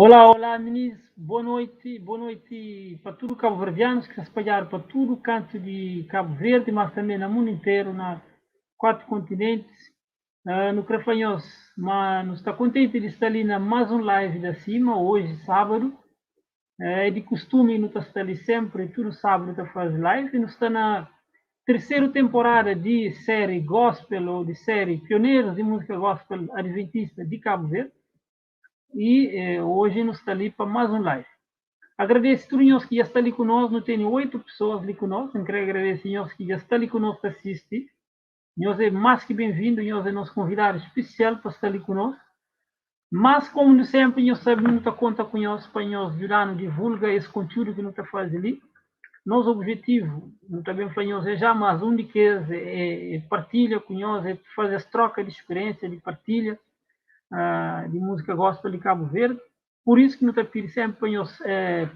Olá, olá, meninos. Boa noite, boa noite para tudo cabo-verdianos que se espalharam para tudo canto de Cabo Verde, mas também no mundo inteiro, na quatro continentes. No Crefanhos, mas nos está contente de estar ali na mais um live da cima, hoje, sábado. É de costume, não está ali sempre, tudo sábado está faz live, e nos está na terceira temporada de série gospel, ou de série Pioneiros de Música Gospel Adventista de Cabo Verde. E hoje nos está ali para mais um live. Agradeço a todos que já estão ali conosco, não tem 8 pessoas ali conosco, eu quero agradecer a que já estão ali conosco para assistir. Nós é mais que bem-vindo, nós é nosso convidado especial para estar ali conosco. Mas, como sempre, nós sabemos que conta com nós para nós ajudar a divulgar esse conteúdo que nós está fazendo ali. Nosso objetivo, não também falamos é já, mas um de que é partilha com nós, é fazer as trocas de experiência, de partilha de música gospel de Cabo Verde. Por isso que nós pedimos sempre para nós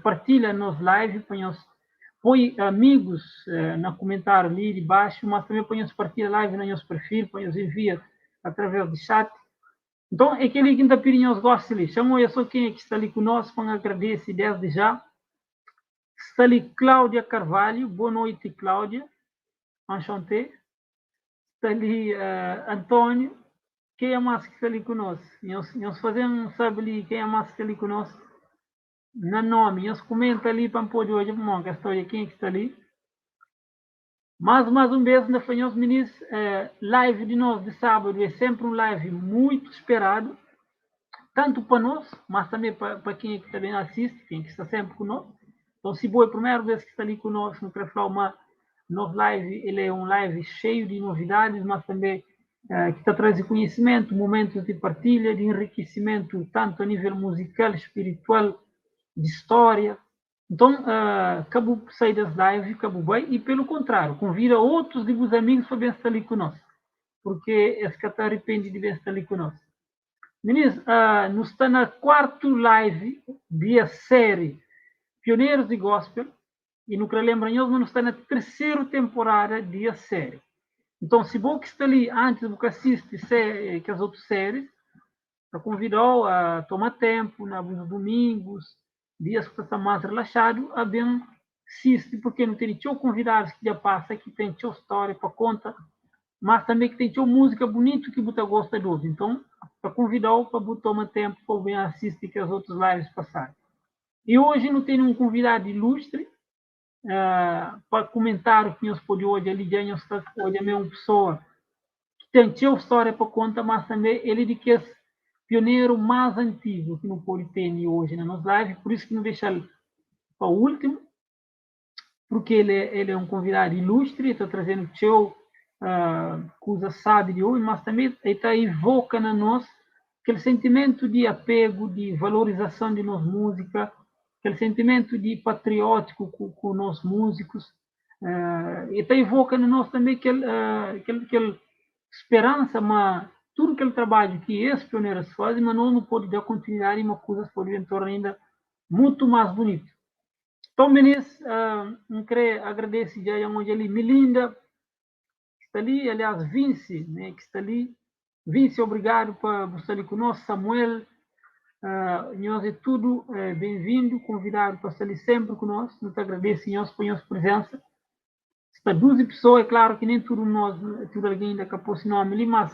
partilha nos live, para nós põe amigos na comentário ali de baixo, mas também põe nos partilha live no nosso perfil, põe nos envia através do chat. Então, é aquele que está pedindo os gostos ali. Chamo eu só quem é que está ali conosco, para agradecer desde já. Está ali Cláudia Carvalho. Boa noite, Cláudia. Enchanté. Está ali Antônio. Quem é mais que está ali conosco? Nós fazemos, sabe ali, quem é mais que está ali conosco? Na nome. Nós comenta ali para poder hoje, bom, que a história, quem é que está ali? Mas más un bês, N ta fla nhos minis, live di nos di sábadu é sénpri un live muitu speradu, tantu pa nos, mas tanbê pa kenha ki ta ben asisti, kenha ki sta sénpri ku nos. Nton, si bo é primeru bês ki sta li ku nos, nu krê fla-u ma nos live el é un live xeiu di novidadis, mas tanbê ki ta traze konhisimentu, mumentus di partilha, di enrikisimentu, tantu a nível muzikal, spiritual, di stória. Nton, ka bu sai des live, ka bu bai, i pelu kontráriu, konvida otus di bus amigus pa ben sta li ku nos, purke es ka ta aripende di ben sta li ku nos. Minis, nu sta na kuartu live di es série Pionerus di Gospel, i nu kre lenbra nhos ma nu sta na terseru tenporada di es série. Nton, si bo ki sta li antis bu ka sisti kes otu séries, ta konvida-u a toma tenpu na bus dumingus, dias ki ta sta más rilaxadu, a ben sisti purke nu tene txeu konvidadus ki dja pasa ki ten txeu stória pa konta, mas tanbe ki ten txeu múzika bunitu ki bu ta gosta di obi. Nton, ta konvida-u pa bu toma tenpu pa bu ben asisti kes otus lives pasadu. I oji nu tene un konvidadu ilustri pa kumentáriu ki nhos pode odja li dja nhos ta odja ma é un pesoa ki ten txeu stória pa konta, mas tanbe el é di kes pioneru más antigu ki nu pode tene oji na nos live, pur isu ki nu dexa-l pa últimu, purki el é el é un konvidadu ilustri, el ta traze-nu txeu kuza sábi di obi, mas tanbe el ta ivoka na nos kel sentimentu di apegu, di valorizason di nos múzika, kel sentimentu di patriótiku ku nos múzikus, e ta ivoka na nos tanbe kel kel kel speransa ma tudu kel trabadju ki es pioneras faze, ma nos nu pode da kontinuidadi i ma kuzas pode ben torna inda mutu más bunitu. Nton, minis, N kre agradese dja N odja li Milinda ki sta li, aliás Vince, né, ki sta li. Vince, obrigadu pa bu sta li ku nos. Samuel, nhos é tudu ben-vindu, konvidadu pa sta li sénpri ku nos. Nu ta agradese nhos pa nhos prizensa. Sta 12 pesoa, é klaru ki nen tudu nos, tudu algen inda ka pô se nómi li, mas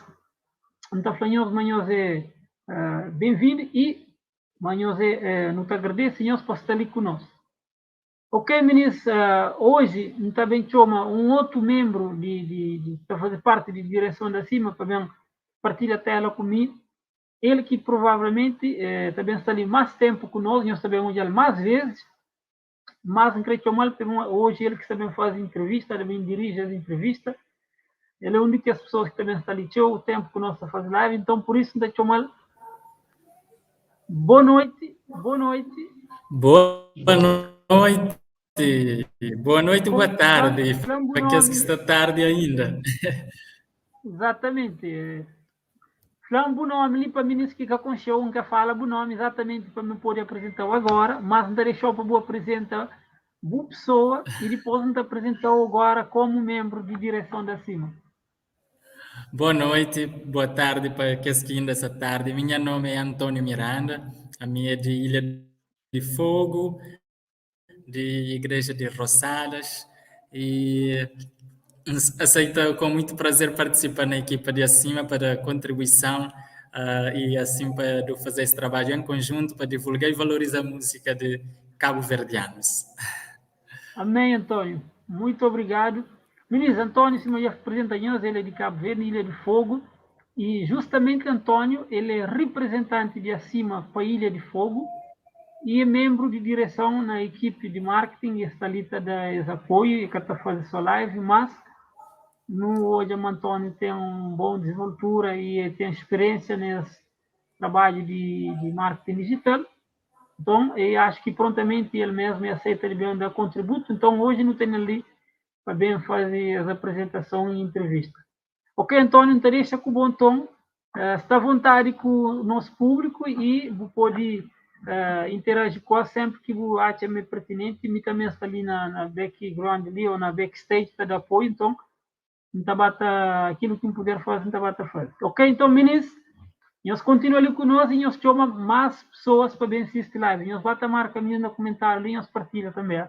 N ta fla nhos ma nhos é ben-vindu i ma nhos é, nu ta agradese nhos pa sta li ku nos. Ok minis, oji N ta ben txoma un otu menbru di di di ta faze parti di direson da sima pa ben partilha tela ku mi. El ki provavelmenti ta ben sta li más tenpu ku nos, nhos ta ben odja-l más vezis, mas N kre txoma-l pa oji el ki sta ben faze intrivista, ta ben diriji es intrivista. El é un di kes pesoas ki ta ben sta li txeu tenpu ku nos ta faze live, nton pur isu N ta txoma-l. Boa noite, boa noite. Boa noite, boa noite, boa tarde, para aqueles que está tarde ainda. Exatamente. Fla-m bu nome li pa minis ki ka konxe-u, N ka fala bu nome exatamente pa mi pode apresenta-u agora, mas N ta dexa-u pa bu apresenta bu pesoa e dipôs N ta apresenta-u agora komu membru di direson da Sima. Boa noite, boa tarde para aqueles que ainda essa tarde. Minha nome é Antônio Miranda, a minha é de Ilha de Fogo, de Igreja de Roçadas e aceito com muito prazer participar na equipa de acima para a contribuição e assim para fazer esse trabalho em conjunto para divulgar e valorizar a música de cabo-verdianos. Amém, Antônio. Muito obrigado. Ministro Antônio Simão já representa nós, ele é de Cabo Verde, Ilha de Fogo, e justamente Antônio, ele é representante de acima para a Ilha de Fogo e é membro de direção na equipe de marketing e está ali tá da esse apoio e que está fazendo sua live, mas no hoje o Antônio tem um bom desenvoltura e tem experiência nesse trabalho de marketing digital. Então, eu acho que prontamente ele mesmo aceita de bem dar contributo. Então, hoje não tem ali para bem fazer as apresentação e entrevista. Ok, Antônio, então deixa com bom tom. Está à vontade com o nosso público e pode interagir com sempre que você acha meio pertinente. E também está ali na background ali, ou na backstage para dar apoio. Então, não bata aquilo que puder fazer, não bata fazer. Ok, então, meninos, nós continuamos ali conosco e nós chama mais pessoas para bem assistir live. Nós bata marca minha no comentário ali, nós partilha também.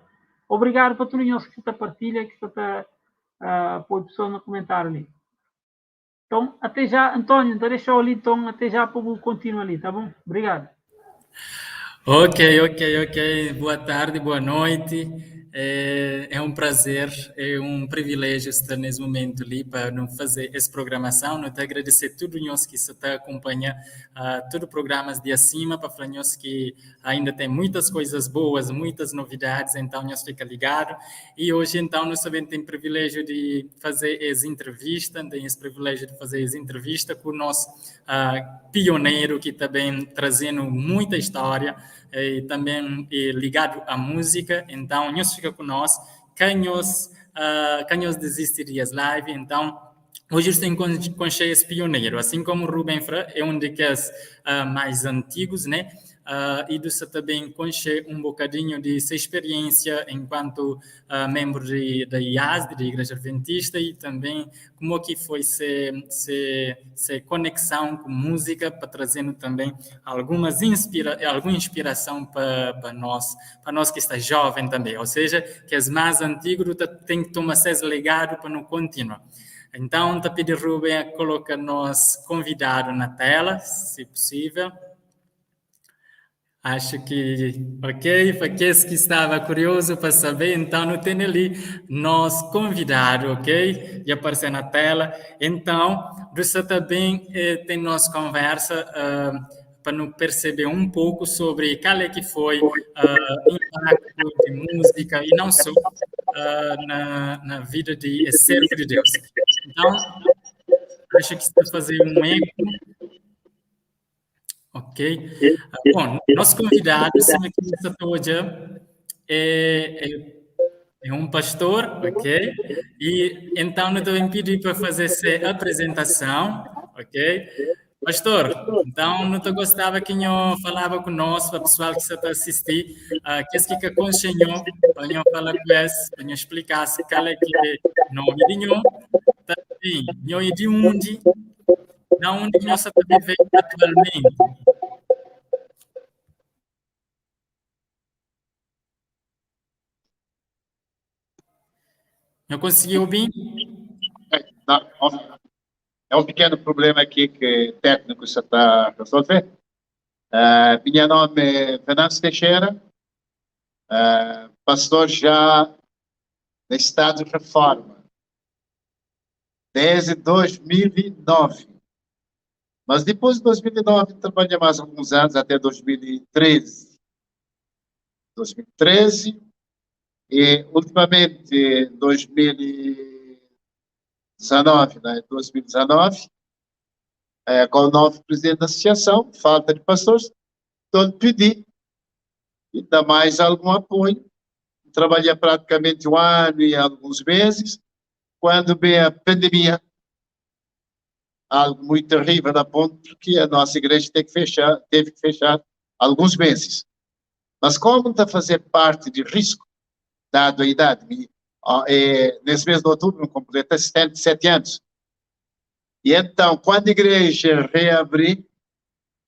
Obrigado para todos nós que está partilha, que está apoio pessoas no comentário ali. Então, até já, Antônio, então deixa ali, então, até já para o continuar ali, tá bom? Obrigado. Ok. Boa tarde, boa noite. É um prazer, é um privilégio estar nesse momento ali para não fazer essa programação. Não te agradecer tudo nós que está acompanha todo programas de acima para falar nós que ainda tem muitas coisas boas, muitas novidades, então nós fica ligado. E hoje então nós também tem privilégio de fazer essa entrevista, tem esse privilégio de fazer essa entrevista com o nosso pioneiro que também trazendo muita história e também ligado à música. Então, nós fica conosco, quem nos desiste de as live, então hoje estou com esse pioneiro, assim como o Rubem Fra é um daqueles mais antigos, né? E do também conhecer um bocadinho de sua experiência enquanto membro da IASD, da Igreja Adventista, e também como que foi se conexão com música, para trazendo também alguma inspiração para nós que está jovem também, ou seja, que as mais antigos tem que tomar esse legado para não continuar. Então, tá pedindo Rubem a colocar nosso convidado na tela, se possível. Acho que, ok, para aqueles que estava curioso para saber, então não tem ali nosso convidado, ok? E aparecer na tela. Então, você também tem nossa conversa para nos perceber um pouco sobre qual é que foi o impacto de música e não só na vida de servo de Deus. Então, acho que está fazendo um eco. Ok. Bom, nosso convidado, hoje, é um pastor, ok? E então eu também pedi para fazer essa apresentação, ok? Pastor, então não te gostava que eu falava conosco, para o pessoal que está assistir, que é que aconselhou para eu falar com eles, para eu explicar qual é que é o nome de nho, também, nho é de onde, na onde nós está vivendo atualmente. Não conseguiu ouvir? Não, é um pequeno problema aqui que o técnico já está a resolver. Meu nome é Venâncio Teixeira, pastor já no estado de reforma, desde 2009. Mas depois de 2009, trabalhei mais alguns anos, até 2013. 2013, e ultimamente, 2019, né? 2019, com o novo presidente da associação, falta de pastores, então pedi, ainda mais algum apoio. Trabalhei praticamente um ano e alguns meses, quando veio a pandemia, algo muito terrível, a ponto que a nossa igreja teve que fechar alguns meses. Mas como está a fazer parte de risco, dado a idade, nesse mês de outubro, completa 77 anos. E então, quando a igreja reabrir,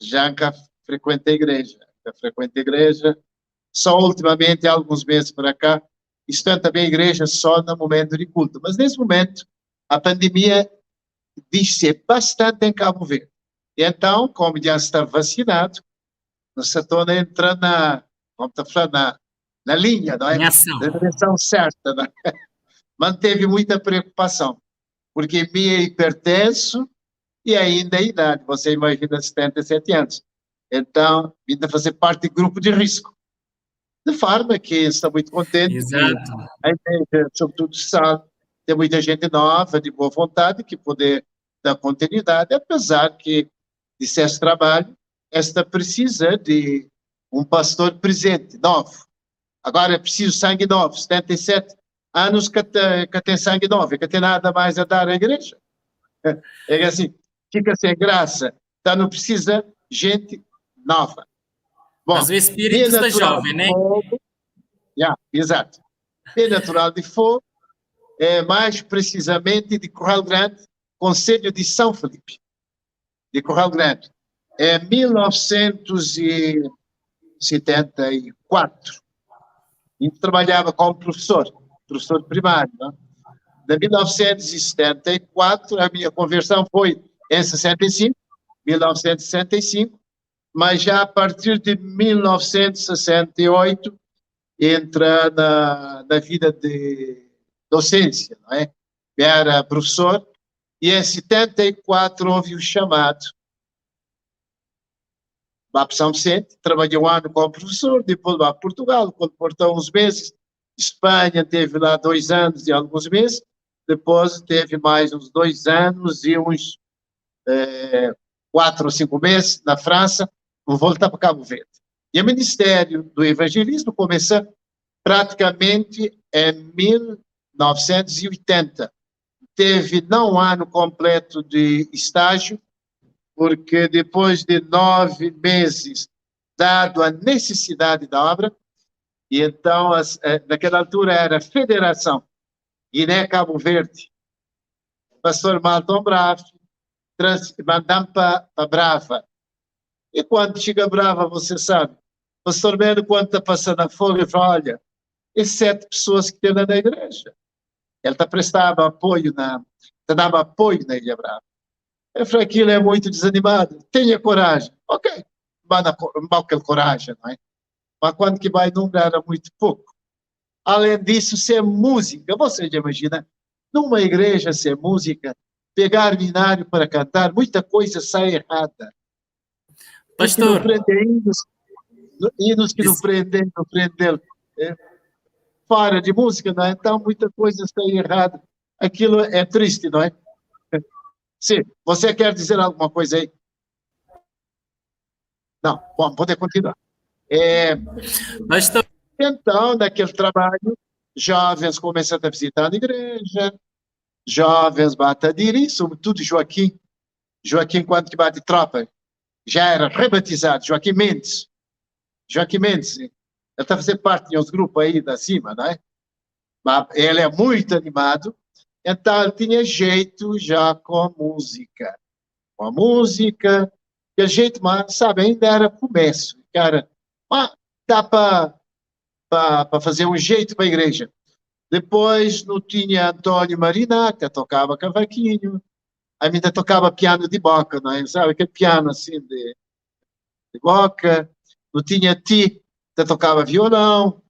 já nunca frequentei a igreja. Já frequentei a igreja, só ultimamente, há alguns meses para cá, estou também a igreja só no momento de culto. Mas nesse momento, a pandemia diz-se bastante em Cabo Verde. E então, como já está vacinado, você está entrando na, como está falando, na linha, não é? Em ação. Na direção certa, não é? Manteve muita preocupação, porque me é hipertenso e ainda a idade, você imagina 77 anos. Então, ainda fazer parte do grupo de risco. De forma que estou muito contente. Exato. A igreja, sobretudo, sabe, tem muita gente nova, de boa vontade, que poder dar continuidade, apesar que, de certo trabalho, esta precisa de um pastor presente, novo. Agora é preciso sangue novo, 77 anos que tem sangue novo, que tem nada mais a dar à igreja. É assim, fica sem graça. Então não precisa gente nova. Bom, mas o espírito está jovem, né? Fogo, yeah, exato. É natural de Fogo, mais precisamente de Curral Grande, Concelho de São Felipe, de Curral Grande. Em 1974, e trabalhava como professor, professor primário. Não? De 1974, a minha conversão foi em 65, 1965, mas já a partir de 1968, Entra na vida de docência, não é? Era professor e em 74 houve o chamado lá para São Vicente, trabalhou um ano como professor, depois lá para Portugal, quando uns meses, Espanha teve lá 2 anos e alguns meses, depois teve mais uns 2 anos e uns 4 ou 5 meses na França, voltar para Cabo Verde. E o Ministério do Evangelismo começa praticamente em 1980. Teve não um ano completo de estágio, porque depois de 9 meses, dado a necessidade da obra, e então, naquela altura era Federação Guiné-Cabo Verde, pastor Malton Bravo, mandamos para Brava. E quando chega Brava, você sabe, pastor Melo, quando está passando a fogo, ele fala: "Olha, e sete pessoas que tem lá na igreja." Ele está prestando apoio na, está dando apoio na Ilha Brava. Eu falei: "Aquilo é muito desanimado, tenha coragem." Ok, vai aquela coragem, não é? Mas quando que vai número era muito pouco. Além disso, ser música, você já imagina, numa igreja ser música, pegar binário para cantar, muita coisa sai errada. Pastor. Não prende hinos, hinos que não prendem, fora de música, não é? Então muita coisa sai errada. Aquilo é triste, não é? Sim, você quer dizer alguma coisa aí? Não, bom, poder continuar. Pastor. Então, naquele trabalho, jovens começam a visitar a igreja, jovens batem, sobretudo Joaquim. Joaquim, quando que bate tropa, já era rebatizado, Joaquim Mendes. Joaquim Mendes, ele está fazendo parte de uns grupos aí da cima, não é? Mas ele é muito animado, então ele tinha jeito já com a música. Com a música, aquele jeito, mas, sabe, ainda era começo, cara. Mas dá para fazer um jeito para a igreja. Depois não tinha Antônio Marinaca, tocava cavaquinho, ainda tocava piano de boca, não é? Sabe, aquele piano assim de boca. Não tinha Ti, que tocava violão,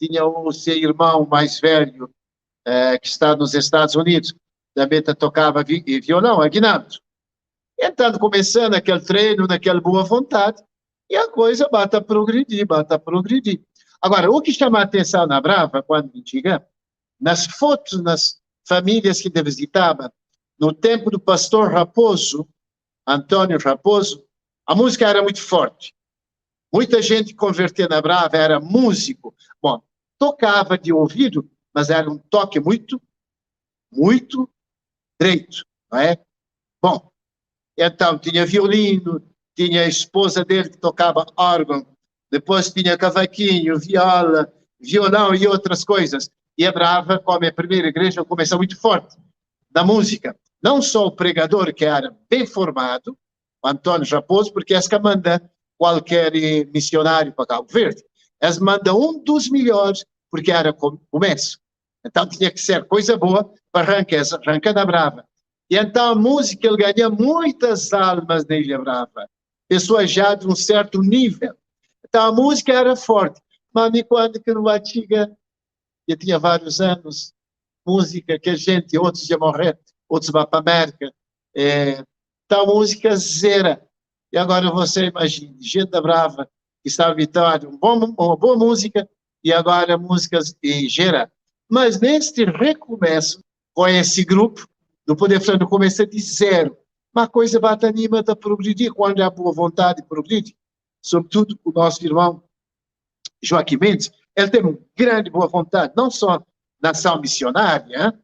tinha o seu irmão mais velho, que está nos Estados Unidos, também tocava violão, Aguinaldo. Então, começando aquele treino, naquela boa vontade, e a coisa bate a progredir, bate a progredir. Agora, o que chama a atenção na Brava, quando chega, nas fotos, nas famílias que visitava, no tempo do pastor Raposo, Antônio Raposo, a música era muito forte. Muita gente converteu na Brava, era músico. Bom, tocava de ouvido, mas era um toque muito, muito direito, não é? Bom, então tinha violino, tinha a esposa dele que tocava órgão, depois tinha cavaquinho, viola, violão e outras coisas. E a Brava, como é a primeira igreja, começou muito forte na música. Não só o pregador, que era bem formado, o Antônio Raposo, porque essa que manda qualquer missionário para Cabo Verde. Eles manda um dos melhores, porque era começo. Então tinha que ser coisa boa para arrancar, arrancar da Brava. E então a música, ele ganha muitas almas na Ilha Brava. Pessoas já de um certo nível. Então a música era forte. Mas quando que no Antiga, eu tinha vários anos, música que a gente, outros iam morrer, outros vão para a América. Então a música zera. E agora você imagine, gente da Brava, que está habituado, uma boa música, e agora músicas em gera. Mas neste recomeço, com esse grupo, no poder falar no começo de zero, uma coisa bate anima a progredir, quando há boa vontade de progredir. Sobretudo o nosso irmão Joaquim Mendes, ele tem uma grande boa vontade, não só na ação missionária,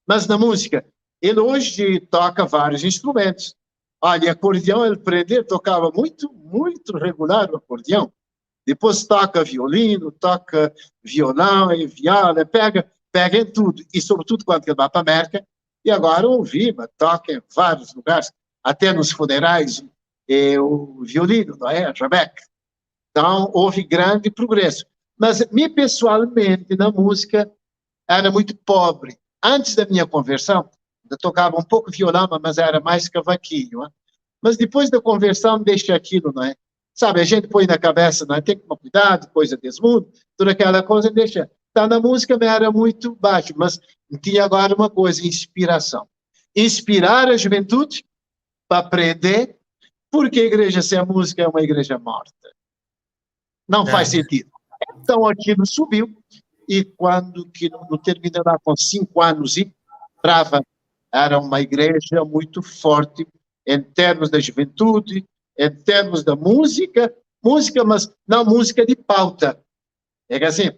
mas na música. Ele hoje toca vários instrumentos. Olha, acordeão ele aprendeu, tocava muito, muito regular o acordeão. Depois toca violino, toca violão e viola, pega em tudo. E sobretudo quando ele vai para a América, e agora ouvi, toca em vários lugares, até nos funerais, o violino, não é? A Rebeca. Então, houve grande progresso. Mas, me pessoalmente, na música, era muito pobre. Antes da minha conversão, eu tocava um pouco violão, mas era mais cavaquinho. Hein? Mas depois da conversão, deixa aquilo, não é? Sabe, a gente põe na cabeça, não é? Tem que tomar cuidado, coisa desse mundo, toda aquela coisa, deixa. Tá na música, mas era muito baixo, mas tinha agora uma coisa, inspiração. Inspirar a juventude para aprender, porque a igreja sem a música é uma igreja morta. Não faz sentido. Então aquilo subiu, e quando que no termina lá com 5 anos e Brava era uma igreja muito forte em termos da juventude, em termos da música, música, mas não música de pauta. É que assim,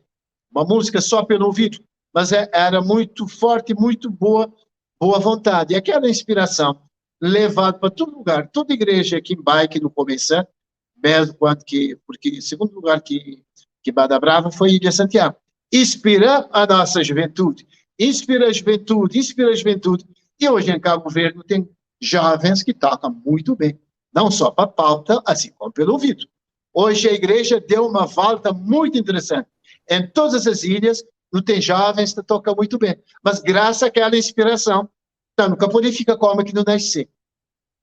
uma música só pelo ouvido, mas era muito forte, muito boa, boa vontade. E aquela inspiração levada para todo lugar, toda igreja aqui em Bike no começo, mesmo quando que, porque o segundo lugar que Bada Brava foi Ilha Santiago. Inspira a nossa juventude, inspira a juventude, inspira a juventude. E hoje em Cabo Verde tem jovens que tocam muito bem, não só para pauta, assim como pelo ouvido. Hoje a igreja deu uma volta muito interessante. Em todas as ilhas, não tem jovens que tocam muito bem, mas graças àquela inspiração, então, nunca poder ficar como que não nasce.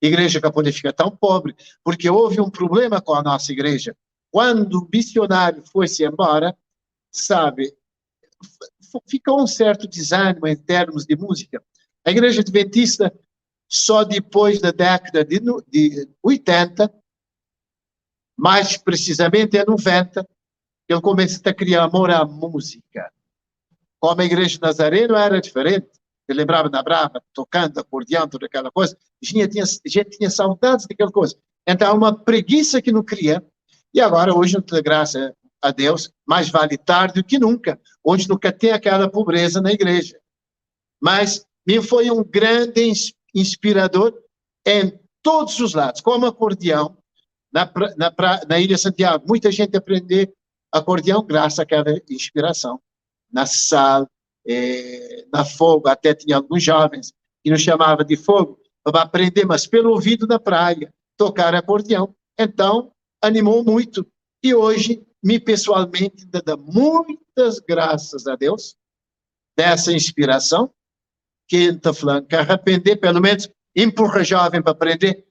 A igreja poder ficar tão pobre, porque houve um problema com a nossa igreja. Quando o missionário foi-se embora, sabe, ficou um certo desânimo em termos de música. A igreja adventista, só depois da década de 80, mais precisamente em 90, ele começa a criar amor à música. Como a igreja de Nazareno era diferente. Eu lembrava da Brava, tocando acordeão, toda aquela coisa. A gente tinha saudades daquela coisa. Então, uma preguiça que não cria. E agora, hoje, graças a Deus, mais vale tarde do que nunca. Hoje nunca tem aquela pobreza na igreja. Mas me foi um grande inspirador em todos os lados, como acordeão, na Ilha Santiago. Muita gente aprendeu acordeão graças àquela inspiração. Na sal, na fogo, até tinha alguns jovens que nos chamava de fogo, para aprender, mas pelo ouvido na praia, tocar acordeão. Então, animou muito. E hoje, me pessoalmente, dá muitas graças a Deus dessa inspiração, que está falando, que arrepender, pelo menos, empurra jovem para aprender,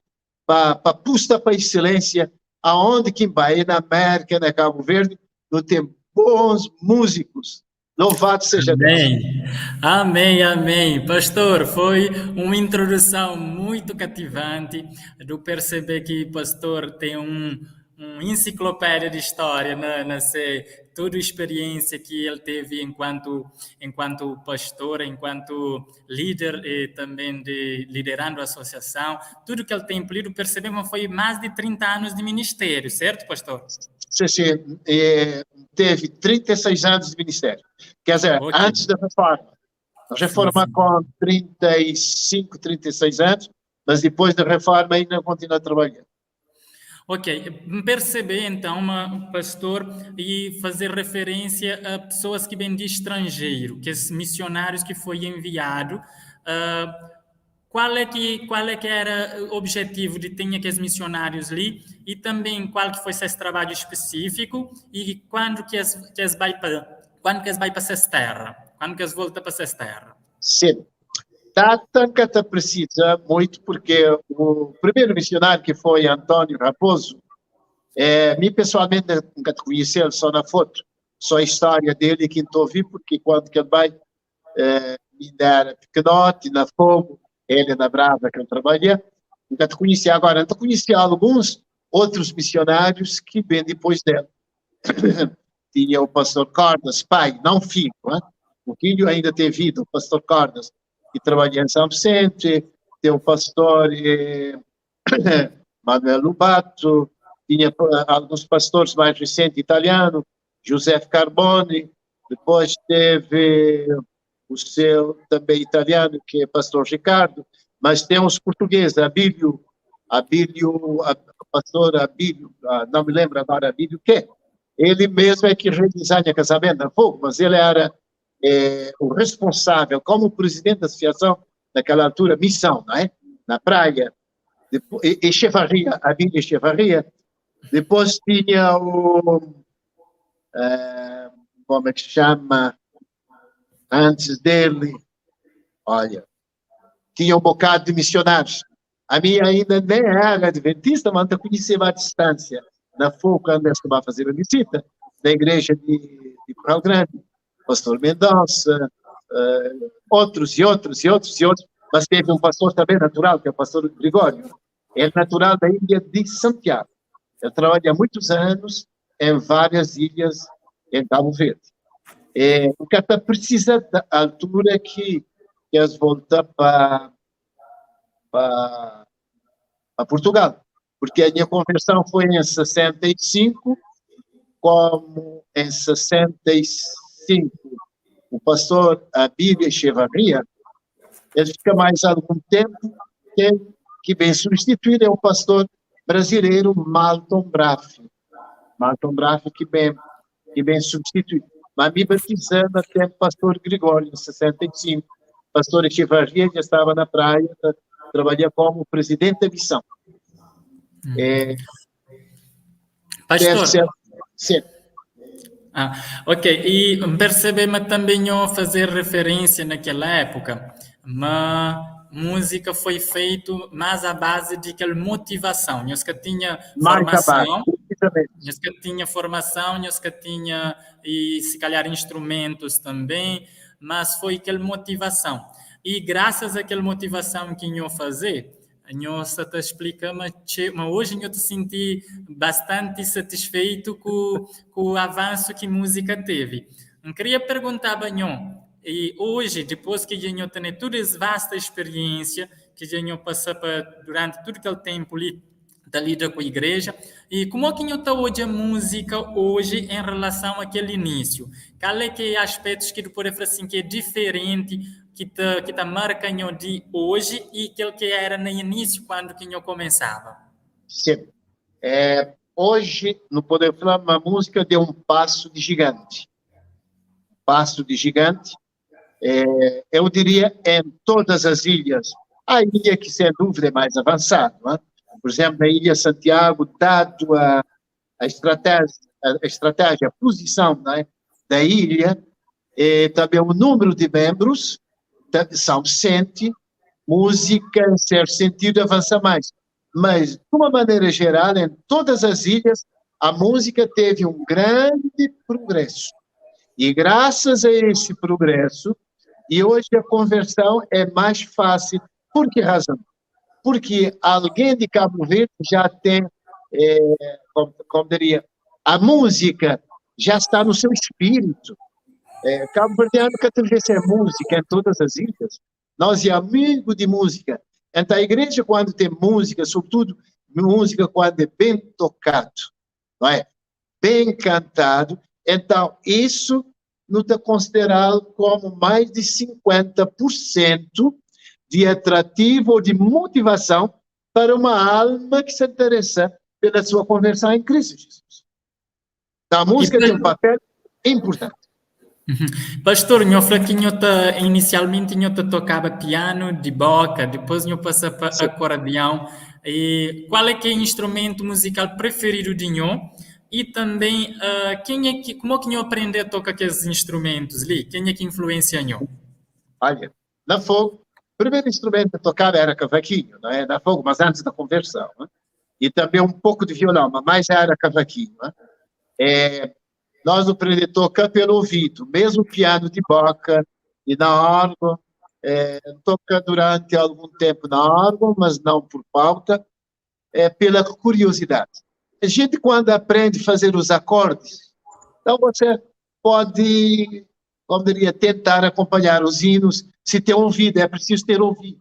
para pusta para excelência, aonde que vai, na América, na Cabo Verde, não tem bons músicos. Louvado seja Amém. Deus. Amém, amém. Pastor, foi uma introdução muito cativante do perceber que pastor tem um enciclopédia de história na toda a experiência que ele teve enquanto pastor, enquanto líder e também de liderando a associação, tudo que ele tem lido, percebemos foi mais de 30 anos de ministério, certo, pastor? Sim. Teve 36 anos de ministério. Quer dizer, antes da reforma. A reforma com 35, 36 anos, mas depois da reforma ainda continua trabalhando. Ok, perceber então, uma, pastor, e fazer referência a pessoas que vêm de estrangeiro, que esses missionários que foi enviado, qual é que era o objetivo de ter aqueles missionários ali e também qual que foi esse trabalho específico e quando que es vai para essa terra, quando que es volta para essa terra? Sim. Data que precisa muito, porque o primeiro missionário que foi Antônio Raposo, me pessoalmente nunca te conheci, só na foto, só a história dele que estou ouvi, porque quando que ele vai, me era pequenote, na fogo, ele na Brava que ele trabalha, nunca te conhecia. Agora, não te conhecia alguns outros missionários que vêm depois dele. Tinha o pastor Cordas, pai, não filho, hein? O filho ainda tem vida, o pastor Cordas, que trabalha em São Vicente, tem o pastor Manuel Lubato, tinha alguns pastores mais recentes italiano, José Carboni, depois teve o seu também italiano, que é pastor Ricardo, mas tem os portugueses, Abílio, Abílio, pastor Abílio, ah, não me lembro agora Abílio o quê? Ele mesmo é que redesigna casamento na fogo, mas ele era o responsável, como presidente da associação, naquela altura, missão, não é? Na praia. Depois, Echevarria, Abílio Echevarria. Depois tinha o, como é que se chama? Antes dele, olha, tinha um bocado de missionários. A minha ainda nem era adventista, mas eu conhecia à distância. Na Fogo, quando es ba fazer a visita na igreja de Curral Grande, pastor Mendonça, outros e outros e outros e outros, mas teve um pastor também natural, que é o pastor Gregório. É natural da ilha de Santiago. Ele trabalha há muitos anos em várias ilhas em Cabo Verde. O que até precisa da altura que eles voltam para Portugal. Porque a minha conversão foi em 65, como em 65 o pastor Abílio Echevarria, ele fica mais algum tempo, tem que bem substituir é o pastor brasileiro Malton Braff. Malton Braff que bem substitui. Mas me batizando até o pastor Gregório, em 65. Pastor Echevarria já estava na praia, trabalha como presidente da missão. Pastor. Ser, sim. Ah, ok. E percebemos também eu fazer referência naquela época, mas música foi feito mais à base de aquela motivação. Nós que tinha formação, nós que tinha formação, nós que tinha e se calhar instrumentos também, mas foi aquela motivação. E graças àquela motivação que eu fazer, eu só te explica, mas hoje eu te senti bastante satisfeito com o avanço que a música teve. Eu queria perguntar a e hoje, depois que eu tenho toda essa vasta experiência que eu passei durante todo aquele tempo ali da lida com a igreja, e como é que está hoje a música hoje em relação àquele início? Qual é que é aspectos que pode falar assim que é diferente que tá marcando de hoje e aquele que era no início quando que eu começava? Sim. Hoje, no Poder Falar, a música deu um passo de gigante. Passo de gigante, eu diria em todas as ilhas. Há ilha que, sem dúvida, é mais avançada. Não é? Por exemplo, na Ilha Santiago, dado a estratégia, a posição, não é, da ilha, também o número de membros, São Vicente, música, em certo sentido, avança mais. Mas, de uma maneira geral, em todas as ilhas, a música teve um grande progresso. E graças a esse progresso, e hoje a conversão é mais fácil. Por que razão? Porque alguém de Cabo Verde já tem, como diria, a música já está no seu espírito. Cabo Verdeano que atravessa música em todas as ilhas. Nós é amigo de música. Então a igreja, quando tem música, sobretudo música quando é bem tocado, não é? Bem cantado, então isso não está considerado como mais de 50% de atrativo ou de motivação para uma alma que se interessa pela sua conversão em Cristo Jesus. Então, a música tem um papel importante. Pastor, nho fla que nho ta, inicialmente nho ta tocava piano de boca, depois nho passa para acordeão. E qual é que é o instrumento musical preferido de nho? E também, quem é que, como é que nho aprende a tocar aqueles instrumentos ali? Quem é que influencia nho? Olha, na Fogo, o primeiro instrumento que tocava era cavaquinho, não é? Na Fogo, mas antes da conversão. Não é? E também um pouco de violão, mas mais era cavaquinho. Não é? Nós aprendemos a tocar pelo ouvido, mesmo piano de boca e na órgão, toca durante algum tempo na órgão, mas não por pauta, pela curiosidade. A gente, quando aprende a fazer os acordes, então você pode, como diria, tentar acompanhar os hinos, se tem ouvido, é preciso ter ouvido.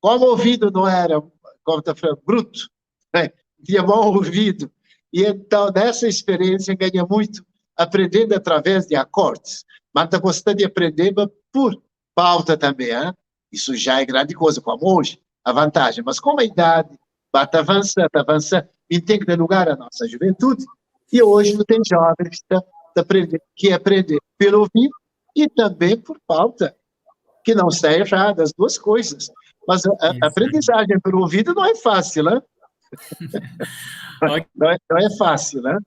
Como o ouvido não era, como está falando, bruto, né? Tinha bom ouvido, e então, nessa experiência, ganha muito aprendendo através de acordes. Mas está gostando de aprender por pauta também, hein? Isso já é grande coisa, como hoje, a vantagem. Mas como a idade bate avançando, avança, e tem que dar lugar à nossa juventude. E hoje não tem jovem que está, está aprendendo, que aprender pelo ouvido e também por pauta, que não está errado, as duas coisas. Mas a aprendizagem pelo ouvido não é fácil, né? Não é fácil, né?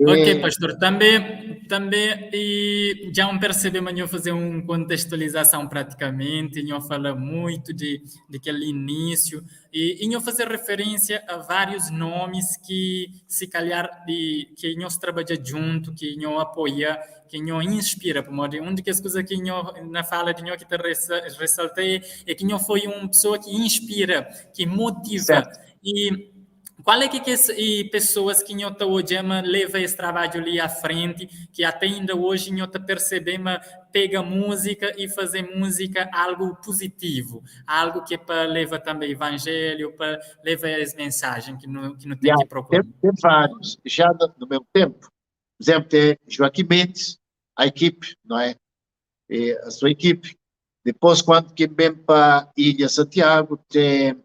Ok, pastor. Tanbê, tanbê, e dja N persebe ma nho faze un kontextualizason pratikamenti, nho fala muitu di, di kel inísiu, e, e nho faze referénsia a várius nomis ki si kalhar di, ki nhos trabadja djuntu, ki nho apoia, ki nho inspira, pamodi un di kes kuza ki nho, na fala di nho ki ta resalta é, é ki nho foi un pesoa ki inspira, ki motiva, Certo. e Qual é que kes e pessoas que nho ta odja ma leva es trabadju li à frente, que até ainda hoje nho ta percebe ma pega música e fazer música algo positivo, algo que é pa leva também evangelho, pa leva es mensagem que no tem Já, que procurar? Tem vários. Já no meu tempo, por exemplo, tem Joaquim Mendes, a equipe, não é? E a sua equipe. Depois, quando que vem para Ilha Santiago, tem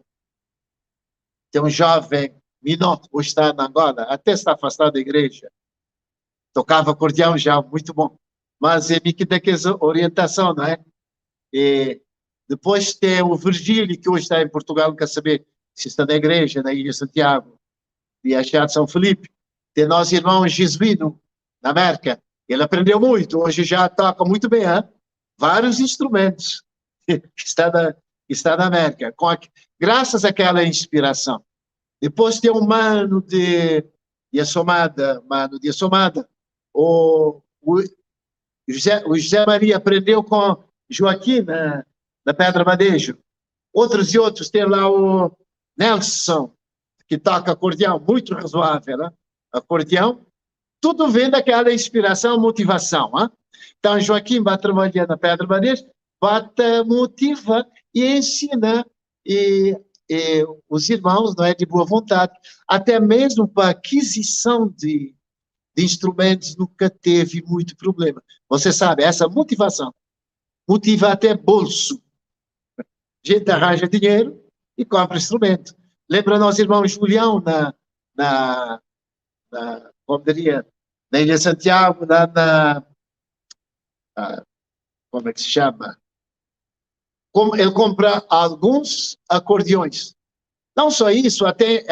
um jovem menor, hoje está na Angola, até está afastado da igreja. Tocava acordeão já, muito bom. Mas é que dá aquela orientação, não é? E depois tem o Virgílio, que hoje está em Portugal, não quer saber se está na igreja, na Ilha Santiago, e a de São Felipe. Tem nosso irmão Jesuíno, na América. Ele aprendeu muito, hoje já toca muito bem, hein? Vários instrumentos. Está na América, graças àquela inspiração. Depois tem um mano de Assomada, mano de Assomada, o José Maria aprendeu com Joaquim na Pedra Badejo. Outros e outros, tem lá o Nelson, que toca acordeão, muito razoável, né? Acordeão, tudo vem daquela inspiração, motivação. Hein? Então, Joaquim vai trabalhar na Pedra Badejo, vai te motiva e ensina e os irmãos, não é, de boa vontade, até mesmo para aquisição de instrumentos nunca teve muito problema. Você sabe, essa motivação motiva até bolso. A gente arranja dinheiro e compra instrumento. Lembra nosso irmão Julião na, como diria, na Ilha Santiago, na, como é que se chama? Como ele compra alguns acordeões. Não só isso, até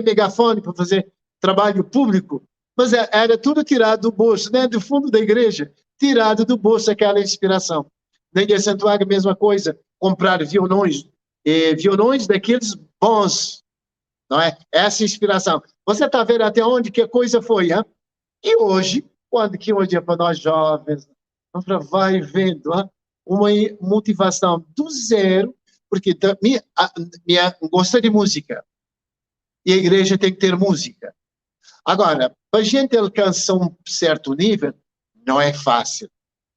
megafone para fazer trabalho público. Mas era tudo tirado do bolso, né? Do fundo da igreja, tirado do bolso aquela inspiração. Na Ilha Santiago, a mesma coisa, comprar violões, violões daqueles bons, não é? Essa inspiração. Você está vendo até onde que a coisa foi, hein? E hoje, quando que hoje é para nós jovens, vai vendo, hein? Uma motivação do zero, porque minha gosta de música, e a igreja tem que ter música. Agora, para a gente alcançar um certo nível, não é fácil,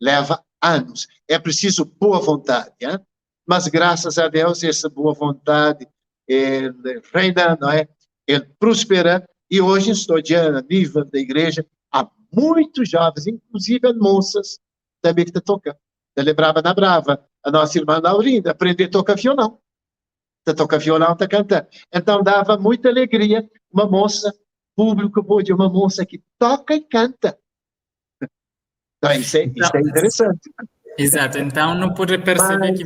leva anos, é preciso boa vontade, hein? Mas graças a Deus, essa boa vontade, ele reina, não é? Ele prospera, e hoje estou a nível da igreja, há muitos jovens, inclusive moças, também que estão tocando. Eu lembrava na Brava, a nossa irmã Laurinda, aprender a tocar violão. Tá toca violão, tá cantando. Então dava muita alegria uma moça, público de uma moça que toca e canta. Então isso é interessante. Exato, então não pude perceber Mas, que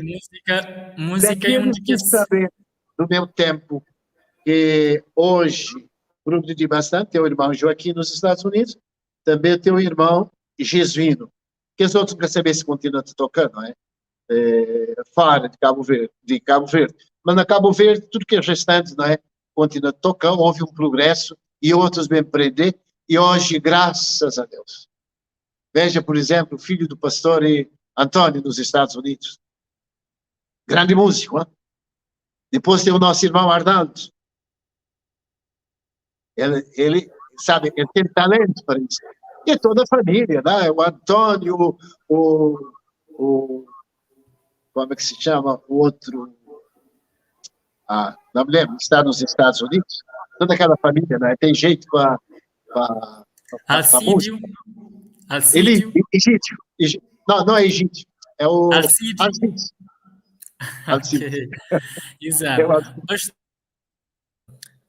música é um de que saber do meu tempo, que hoje progredi bastante, tem o irmão Joaquim nos Estados Unidos, também tem o irmão Jesuíno, que os outros querem saber se continua tocando, não é? É, fora de Cabo Verde, de Cabo Verde. Mas na Cabo Verde, tudo que é restante, não é? Continua tocando, houve um progresso e outros bem prender, e hoje, graças a Deus. Veja, por exemplo, o filho do pastor Antônio nos Estados Unidos. Grande músico, hein? Depois tem o nosso irmão Arnaldo. Ele, sabe, ele tem talento para isso. E toda a família, né? O Antônio, o como é que se chama? O outro, ah, não me lembro, está nos Estados Unidos. Toda aquela família, né? Tem jeito para Alcídio. Alcídio. Ele, Egídio. Não, não é Egídio. É o Alcídio. Alcídio. Alcídio. Okay. Exato.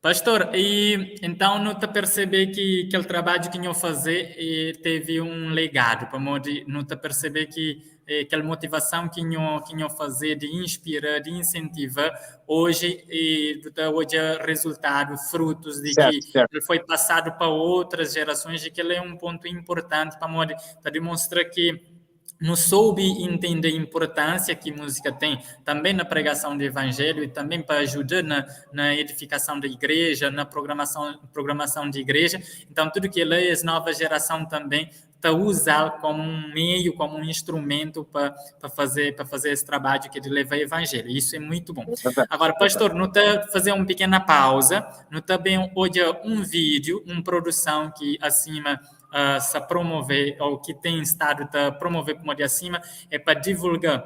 Pastor, e então não te perceber que aquele trabalho que eu fazer e teve um legado, para não te perceber que kel motivason ki nho ki nho faze di inspira, di insentiva, oji e du ta odja rezultadu, frutus di ki el foi pasadu pa otras jerasons i kel-la é un pontu inportanti pamodi ta dimonstra ki nu soubi intende inportánsia ki múzika ten tanbê na pregason di Evanjeliu i tanbê pa ajuda na na edifikason di igreja, na programason programason di igreja. Então tudu kel-la es nova jerason tanbê ta uza-l komu un meiu, komu un instrumentu pa pa faze pa faze es trabadju ki é di leva Evanjeliu. Isu é muitu bon. Agora, pastor, nu ta faze un pikena pauza, nu ta ben odja un vídiu, un produson ki asima sa promove ou ki ten stadu ta promove kuma di asima é pa divulga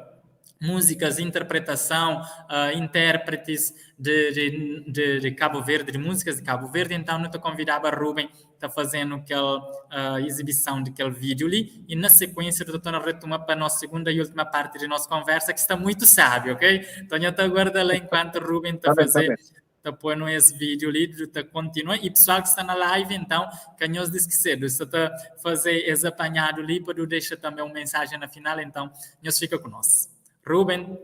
múzikas, interpretason, intérpretis di di di di Kabu Verdi, di múzikas di Kabu Verdi. Então nu ta konvidaba Ruben ta fazenu kel izibison di kel vídiu li i na sekuénsia nu ta torna retoma pa nos segunda i última parti di nos konversa ki sta muitu sábi, ok? Então nha ta aguarda la enkuantu Ruben ta faze ta poi-nu es vídiu li, du ta kontinua. I pesoal ki sta na live, então, ka nhos diskisê, du sta ta faze es apanhadu li pa du dexa tanbe un mensajen na final, então, nhos fika ku nos. Ruben.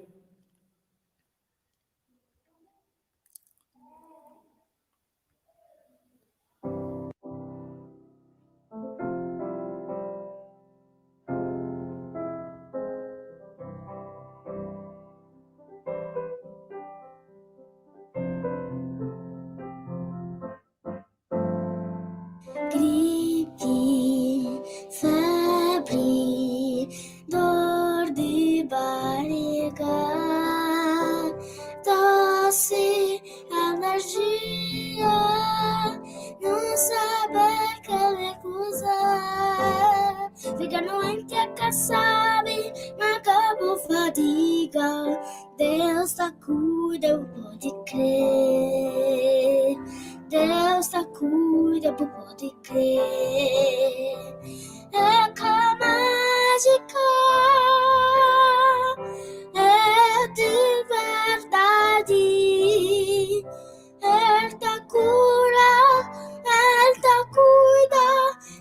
Gripi, febri, dor di bariga, tosi, alergia, nu sabe kal é kuza. Fika doenti é ka sabi, ma ka bu fadiga. Deus ta kuida, bu pode kre. Deus ta kuida, bu pode kre. É ka májika, é di verdadi. El ta kura, el ta kuida,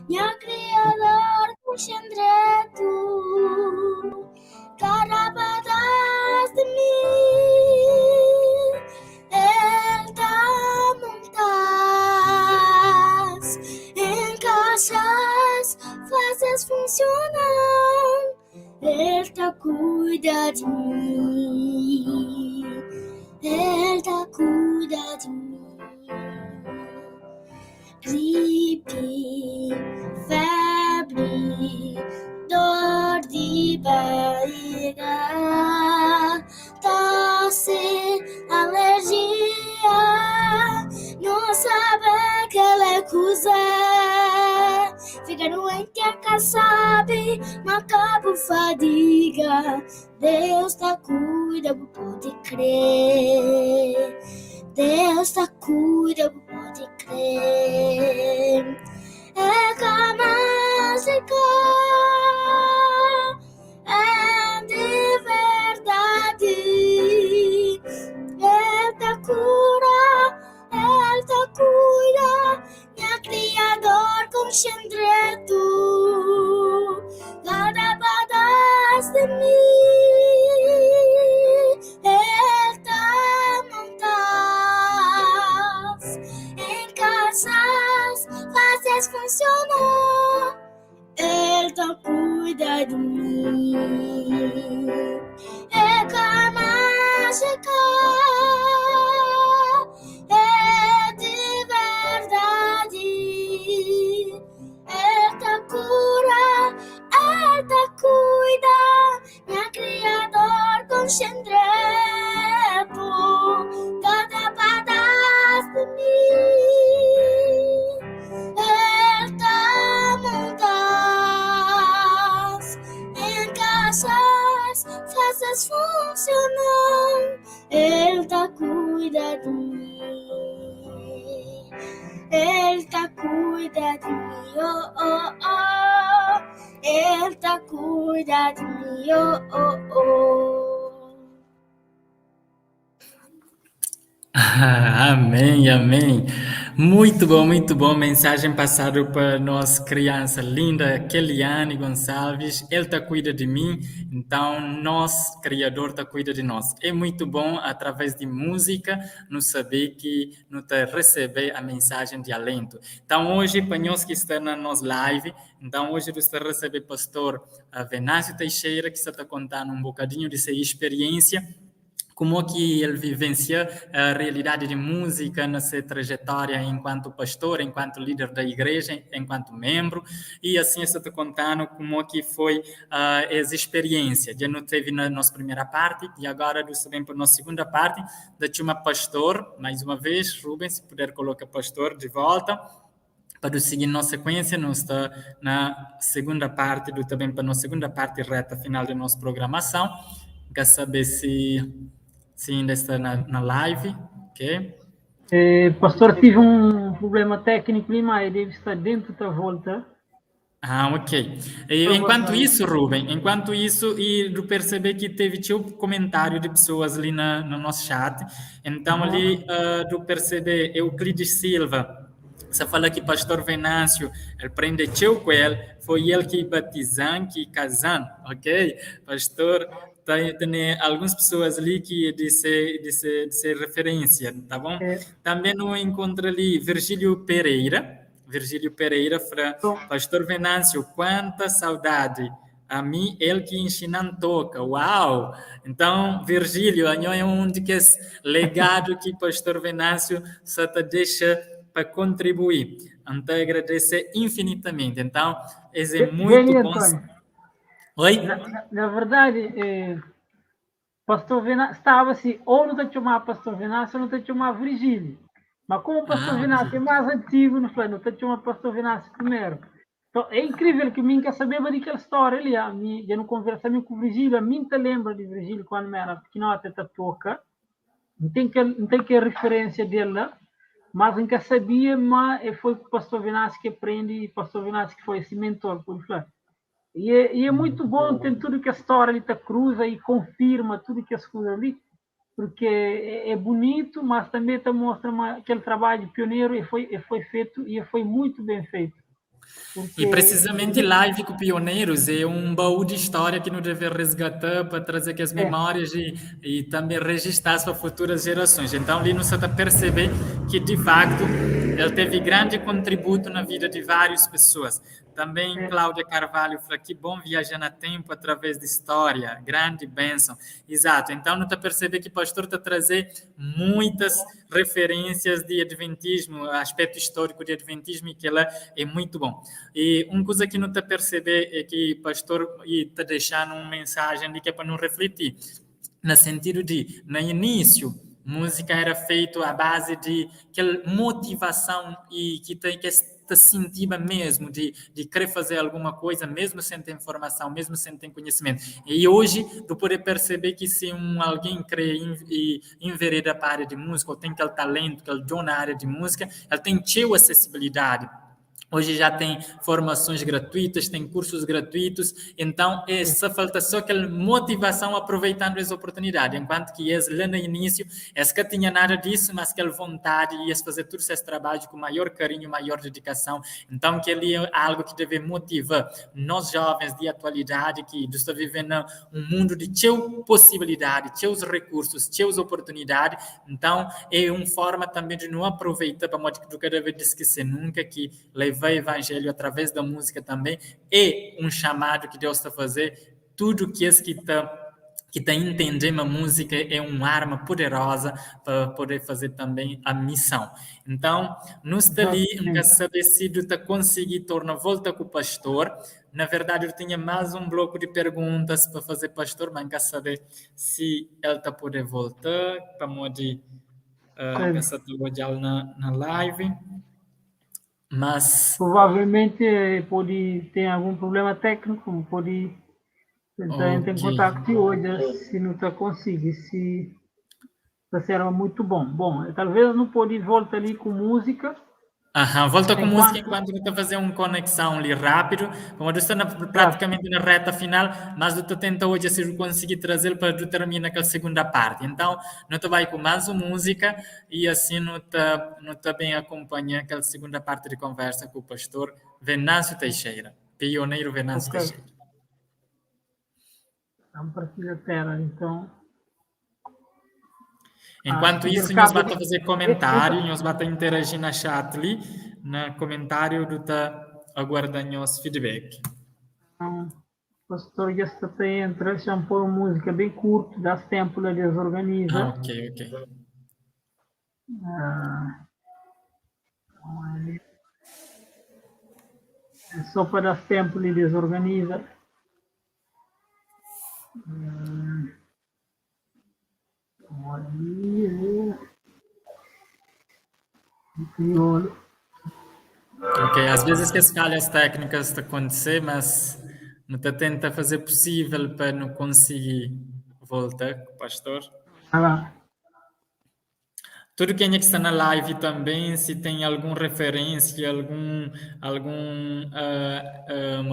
nha Kriador konxe-m dretu. Kada padas di mi, el ta monta-s, enkaxa-s, faze-s funsiona, el ta kuida di mi, el ta kuida di mi. Gripi, febri, dor di bariga, tosse, alergia, nu sabe kel é kuzê. Fika doenti é ka sabi, ma ka bu fadiga. Deus ta kuida, bu pode kre. Deus ta kuida, bu pode kre. É ka májika, é di verdadi. El ta kura, el ta kuida. Nha Kriador konxe-m dretu, Kada padas di mi El ta monta-s, enkaxa-s, faze-s funsiona, El ta kuida di mi. É ka májika. É di verdadi, El ta kura, El ta kuida, nha Kriador konxe-m dretu, kada padas di mi, El ta monta-s, enkaxa-s, faze-s funsiona. El ta kuida di mi, El ta kuida di mi, oh oh oh. El ta kuida di mi, oh oh oh. Amém, amém. Muito bom, muito bom. Mensagem passada para nossa criança linda, Keliane Gonçalves. Ele tá cuida de mim, então nosso Criador tá cuida de nós. É muito bom, através de música, nos saber que nos tá receber a mensagem de alento. Então, hoje, para nós que está na nossa live, então hoje você recebe pastor Venâncio Teixeira, que está contando um bocadinho de sua experiência, como que ele vivencia a realidade de música na sua trajetória enquanto pastor, enquanto líder da igreja, enquanto membro, e assim está te contando como que foi essa experiência. Já não teve na nossa primeira parte, e agora você vem para a nossa segunda parte, da chama pastor, mais uma vez, Rubens, se puder colocar pastor de volta, para seguir nossa sequência, nós está na segunda parte, do também para a nossa segunda parte reta final da nossa programação. Quer saber se ainda está na live, ok? É, pastor, tive um problema técnico ali, mas deve estar dentro da volta. Ah, ok. E, enquanto isso, Ruben, enquanto isso, e do perceber que teve teu comentário de pessoas ali no nosso chat, então ali do perceber Euclides Silva, você fala que pastor Venâncio, ele prende teu com ele, foi ele que batizan, que casan, ok? Pastor, tem algumas pessoas ali que de ser referência, tá bom? É. Também no encontro ali Virgílio Pereira, Virgílio Pereira, fra, pastor Venâncio, quanta saudade. A mim, ele que ensina toca. Uau! Então, Virgílio, é um de que esse legado que pastor Venâncio só te deixa para contribuir. Então, agradecer infinitamente. Então, esse é muito Bem, bom. Antônio. Oi? Na verdade, pastor Venâncio estava assim, ou não te chamar pastor Venâncio, ou não te chamar Virgílio. Mas como o pastor Venâncio é mais antigo, não foi? Não te chamar pastor Venâncio primeiro. Então, é incrível que mim quer saber daquela história ali. A mim, eu não conversa com o Virgílio, a mim te lembra de Virgílio quando era pequenote, até toca. Não tem que a referência dele lá, mas nunca sabia, mas foi o pastor Venâncio que aprende, e o pastor Venâncio que foi esse mentor, por falar. E é muito bom ter tudo que a história ali te cruza e confirma tudo que as coisas ali, porque é bonito, mas também te mostra aquele trabalho pioneiro e foi feito e foi muito bem feito. Porque E precisamente live com pioneiros é um baú de história que nos deve resgatar para trazer aqui as memórias e também registrar para futuras gerações. Então, ali nos está perceber que, de facto, ele teve grande contributo na vida de várias pessoas. Também Cláudia Carvalho fala que bom viajar no tempo através de história, grande bênção. Exato, então não está perceber que o pastor está trazer muitas referências de adventismo, aspecto histórico de adventismo, e que ela é muito bom. E uma coisa que não está perceber é que o pastor está deixando uma mensagem de que é para não refletir, no sentido de, no início, música era feita à base de aquela motivação e que tem que te sentir mesmo de querer fazer alguma coisa, mesmo sem ter informação, mesmo sem ter conhecimento. E hoje, tu poder perceber que se alguém crê e envereda para a área de música, ou tem aquele talento, aquele dom na área de música, ele tem cheio acessibilidade. Hoje já tem formações gratuitas, tem cursos gratuitos, então essa falta só aquela motivação aproveitando essa oportunidade, enquanto que esse lá no início, esse que tinha nada disso, mas aquela vontade e ia fazer todo esse trabalho com maior carinho, maior dedicação, então que ali é algo que deve motivar nós jovens de atualidade que estamos vivendo um mundo de cheio possibilidade, cheios recursos, cheios oportunidades, então é uma forma também de não aproveitar para modo que cada vez esquecer nunca que levar o evangelho através da música também é um chamado que Deus está fazendo. Tudo que esse que está entendendo a música é uma arma poderosa para poder fazer também a missão. Então, nós está ali, nunca saber se tu tá conseguir tornar volta com o pastor. Na verdade, eu tinha mais um bloco de perguntas para fazer pastor, mas nunca saber se ele está poder voltar para poder na live. Mas provavelmente pode ter algum problema técnico, pode tentar entrar em contato hoje, se não está conseguindo, se vai ser muito bom. Bom, talvez não pode voltar ali com música. Aham, volta com música enquanto eu estou fazer uma conexão ali rápido. Como eu estou praticamente na reta final, mas eu estou tentando hoje se eu conseguir trazer para eu terminar aquela segunda parte. Então, não estou vai com mais uma música e assim não está não tá bem acompanhando aquela segunda parte de conversa com o pastor Venâncio Teixeira, pioneiro Venâncio Teixeira. Vamos partilhar a tela, então. Enquanto isso, nós vamos fazer comentário, nós vamos interagir na chat ali, no comentário do tá aguardando nosso feedback. Então, pastor já está entra, já pôr uma música bem curta, dá tempo de desorganiza. Ah, ok. Ah, é só para dar tempo de desorganiza. Crioulo. Ok, às vezes que as falhas técnicas acontecer, mas não te tenta fazer possível para não conseguir voltar, pastor. Ah. Tudo quem é que está na live também, se tem alguma referência, algum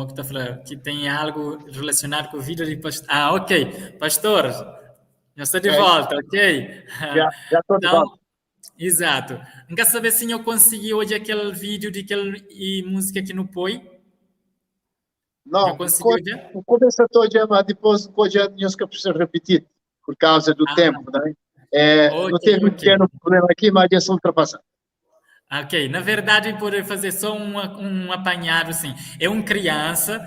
que tá falando, que tem algo relacionado com a vida de pastor. Ah, ok. Pastor, já estou de volta, ok? Já estou de então, volta. Exato. Não quer saber se eu consegui hoje aquele vídeo de aquele e música que não põe? Não, o começo a mas depois o já tinha que precisa repetir por causa do tempo, né? É, não teve um pequeno problema aqui, mas já são ultrapassado. Ok, na verdade, poder fazer só um apanhado assim. É um criança,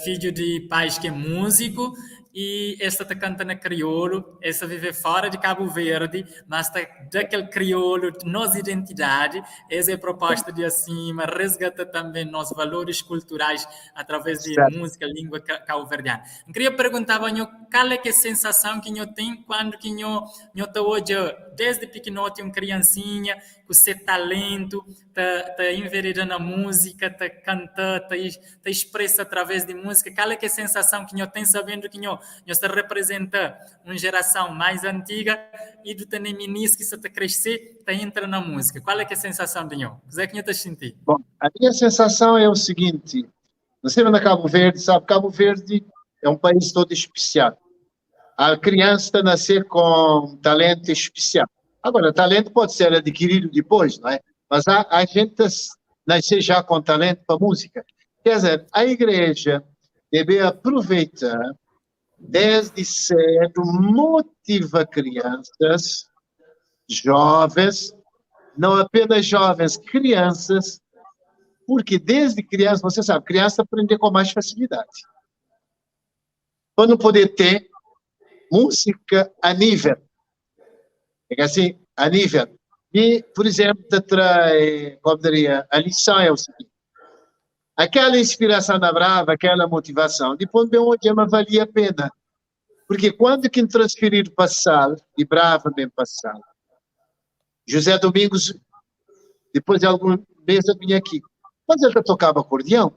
filho de pais que é músico, e esta está cantando crioulo, esta vive fora de Cabo Verde, mas está daquele crioulo, de nossa identidade, essa é a proposta de acima, resgata também nossos valores culturais através de música, língua cabo-verdiana. Eu queria perguntar, Banho, qual é que é a sensação que eu tenho quando que eu estou hoje, desde pequenote, uma criancinha, com seu talento, tá, tá enveredando na música, tá cantando, tá, tá expressa através de música. Qual é que é a sensação que eu tenho sabendo que eu está representa uma geração mais antiga e do também ministro que está crescer, tá entra na música. Qual é que é a sensação de nho? O que é que está sentindo? Bom, a minha sensação é o seguinte, você na Cabo Verde, sabe, Cabo Verde é um país todo especial. A criança nascer com talento especial. Agora, talento pode ser adquirido depois, não é? Mas a gente nasce já com talento para música. Quer dizer, a igreja deve aproveitar desde cedo, motiva crianças, jovens, não apenas jovens, crianças, porque desde criança, você sabe, criança aprende com mais facilidade. Para não poder ter música a nível. É assim, a nível. E, por exemplo, te traz, como diria, a lição é o seguinte. Aquela inspiração da Brava, aquela motivação, depois bem onde ela valia a pena. Porque quando que transferir para Sal, e Brava bem para Sal, José Domingos, depois de alguns meses, eu vinha aqui. Mas ele já tocava acordeão.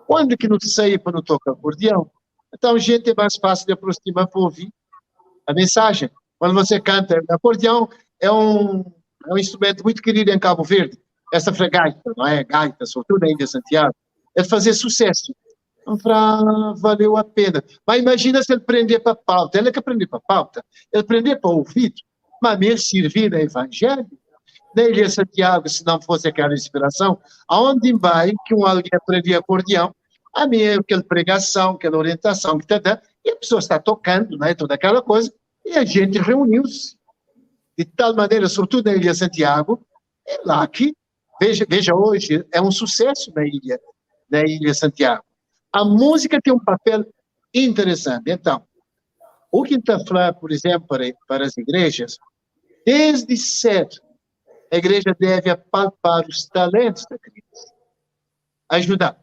Quando que não saía para não tocar acordeão? Então, gente, é mais fácil de aproximar para ouvir a mensagem. Quando você canta, acordeão é um instrumento muito querido em Cabo Verde. Essa foi gaita, não é? Gaita, sobretudo na Ilha Santiago. É fazer sucesso. Então, valeu a pena. Mas imagina se ele prender para a pauta. Ele é que aprender para a pauta. Ele prender para o ouvido. Mas mesmo servir no Evangelho. Na Ilha Santiago, se não fosse aquela inspiração, aonde vai que um alguém aprendia acordeão, a minha aquela pregação, aquela orientação, que tá, tá, e a pessoa está tocando, né, toda aquela coisa, e a gente reuniu-se. De tal maneira, sobretudo na Ilha Santiago, é lá que, veja hoje, é um sucesso na Ilha Santiago. A música tem um papel interessante. Então, o que está falando, por exemplo, para as igrejas, desde cedo, a igreja deve apalpar os talentos da criança. Ajudar.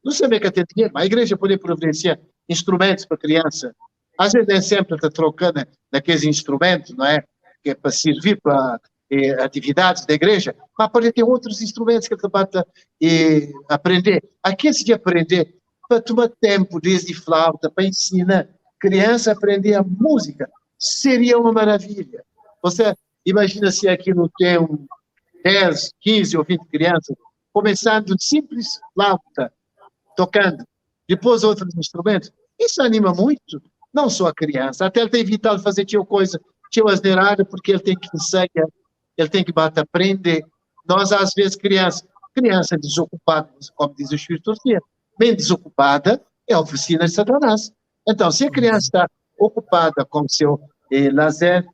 Não saber que tem dinheiro, mas a igreja pode providenciar instrumentos para a criança. Às vezes nem sempre está trocando naqueles instrumentos, não é? Que é para servir para atividades da igreja, mas pode ter outros instrumentos que ele pode aprender. Aqui se de aprender, para tomar tempo desde flauta, para ensinar criança a aprender a música, seria uma maravilha. Você imagina se aquilo tem 10, 15 ou 20 crianças, começando simples flauta, tocando, depois outros instrumentos. Isso anima muito, não só a criança, até ele tem evitado fazer tio coisa, tio asneirada, porque ele tem que ensaiar, ele tem que bater, aprender. Nós, às vezes, criança, criança desocupada, como diz o Espírito bem desocupada, é a oficina de Satanás. Então, se a criança está ocupada com seu lazer,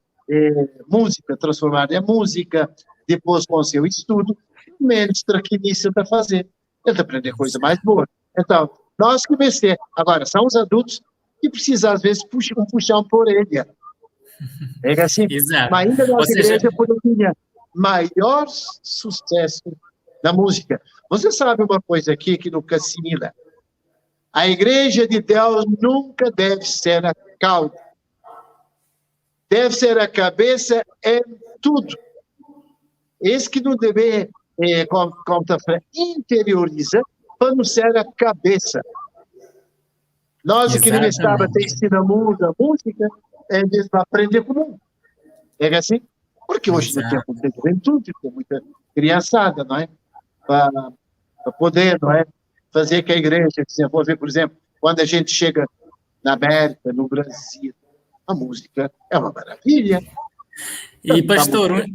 música, transformada em música, depois com seu estudo, menos traquinice ele está fazer. Ele está aprendendo coisa mais boa. Então, nós que vencer. Agora, são os adultos que precisam, às vezes, puxar um puxão por orelha. É assim. Exato. Mas ainda Ou nossa seja, igreja tinha maior sucesso na música. Você sabe uma coisa aqui que no assimila? A igreja de Deus nunca deve ser a cauda. Deve ser a cabeça em tudo. Esse que não deve, como tá falando, interioriza para não ser a cabeça. Nós que não estava Exatamente. ensinando a música, é de aprender comum. É assim? Porque hoje no Exato. tempo da juventude, tem muita criançada, não é? Para poder, não é? Fazer que a igreja desenvolva, por exemplo, quando a gente chega na América, no Brasil, a música é uma maravilha. E, Tá pastor, muito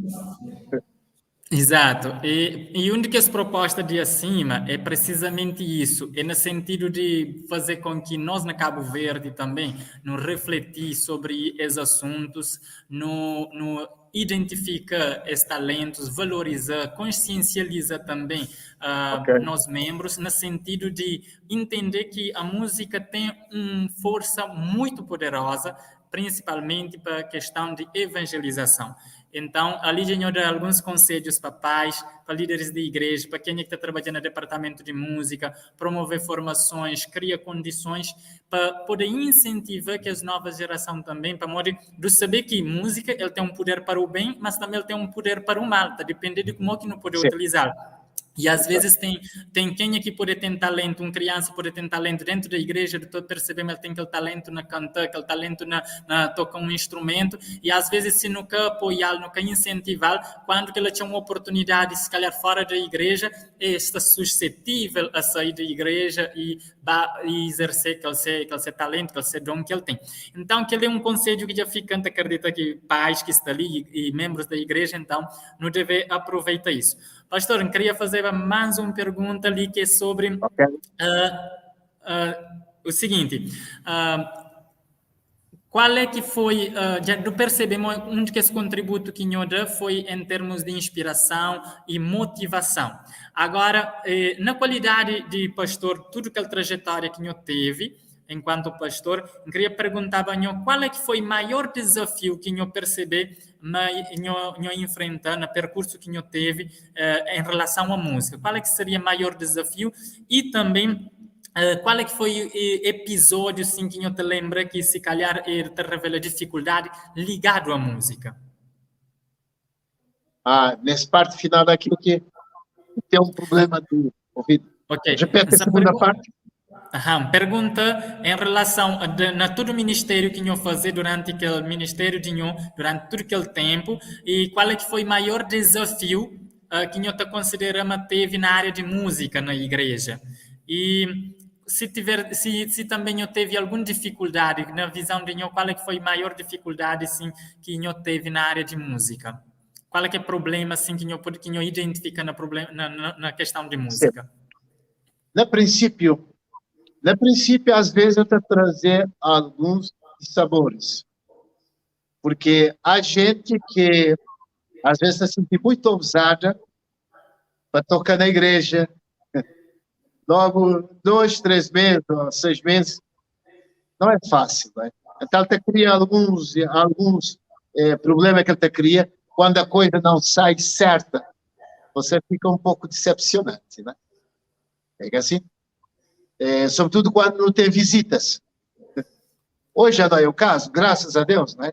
exato. E uma das propostas de acima é precisamente isso, é no sentido de fazer com que nós na Cabo Verde também nos refletir sobre esses assuntos, no identifica esses talentos, valoriza, consciencializa também nós membros, no sentido de entender que a música tem uma força muito poderosa, principalmente para a questão de evangelização. Então, ali já dá alguns conselhos para pais, para líderes de igreja, para quem é que está trabalhando no departamento de música, promover formações, cria condições para poder incentivar que as novas gerações também, para poder de saber que música ele tem um poder para o bem, mas também ele tem um poder para o mal, tá? Depende de como é que não pode utilizar. E às vezes tem quem aqui pode ter talento, uma criança pode ter talento dentro da igreja, de todo percebemos, ele tem aquele talento na cantar, aquele talento na tocar um instrumento, e às vezes se nunca apoiar, nunca incentivar, quando que ela tinha uma oportunidade, se calhar fora da igreja, está suscetível a sair da igreja e exercer aquele seu talento, aquele seu dom que ele tem. Então, aquele é um conselho que já fica, acredita que pais que estão ali e membros da igreja, então, não deve aproveitar isso. Pastor, eu queria fazer mais uma pergunta ali que é sobre o seguinte. Qual é que foi, já percebemos um dos contributos que nós deu foi em termos de inspiração e motivação. Agora, na qualidade de pastor, tudo aquela trajetória que nós teve enquanto pastor, eu queria perguntar a nós qual é que foi o maior desafio que nós percebeu, mas nós enfrentar no percurso que nós teve em relação à música. Qual é que seria o maior desafio? E também, qual é que foi o episódio assim, que eu te lembra que se calhar ele te revela dificuldade ligado à música? Nessa parte final aqui que tem um problema de ouvido. Ok. Repete a Essa segunda pergunta parte. Aham, pergunta em relação a na todo o ministério que eu fazer durante aquele ministério de nho, durante todo aquele tempo, e qual é que foi o maior desafio que eu te considera teve na área de música na igreja? E se também eu teve alguma dificuldade, na visão de nho, qual é que foi a maior dificuldade sim, que eu teve na área de música? Qual é que é o problema assim, que eu pode, que eu identifica na, problema, na, na, na questão de música? Sim. No princípio, às vezes, eu tô trazer alguns sabores. Porque há gente que, às vezes, se sente muito ousada para tocar na igreja. Logo, 2, 3 meses, ou 6 meses, não é fácil, não é? Então, ele te cria alguns problemas que ele te cria quando a coisa não sai certa. Você fica um pouco decepcionante, né? É assim? Sobretudo quando não tem visitas. Hoje já não é o caso, graças a Deus, né?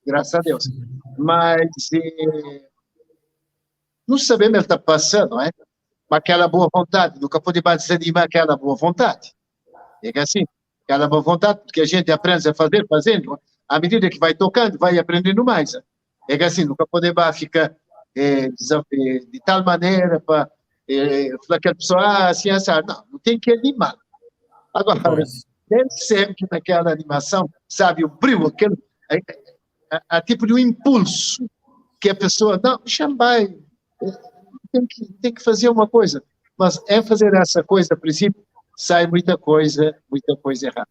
Graças a Deus. Mas não sabemos o que está passando, não é? Mas aquela boa vontade, nunca pode mais desanimar aquela boa vontade. É que assim, aquela boa vontade, porque a gente aprende a fazer, fazendo, à medida que vai tocando, vai aprendendo mais. É que assim, nunca pode mais ficar eh, di tal manera pa eh, fla aquela pessoa, ah, assim, assim, não, não tem que animar. Agora, nem sempre naquela animação, sabe, o brilho, aquele, a, a, a tipo de um impulso que a pessoa, não, chambai, tem que fazer uma coisa. Mas é fazer essa coisa, a princípio, sai muita coisa errada.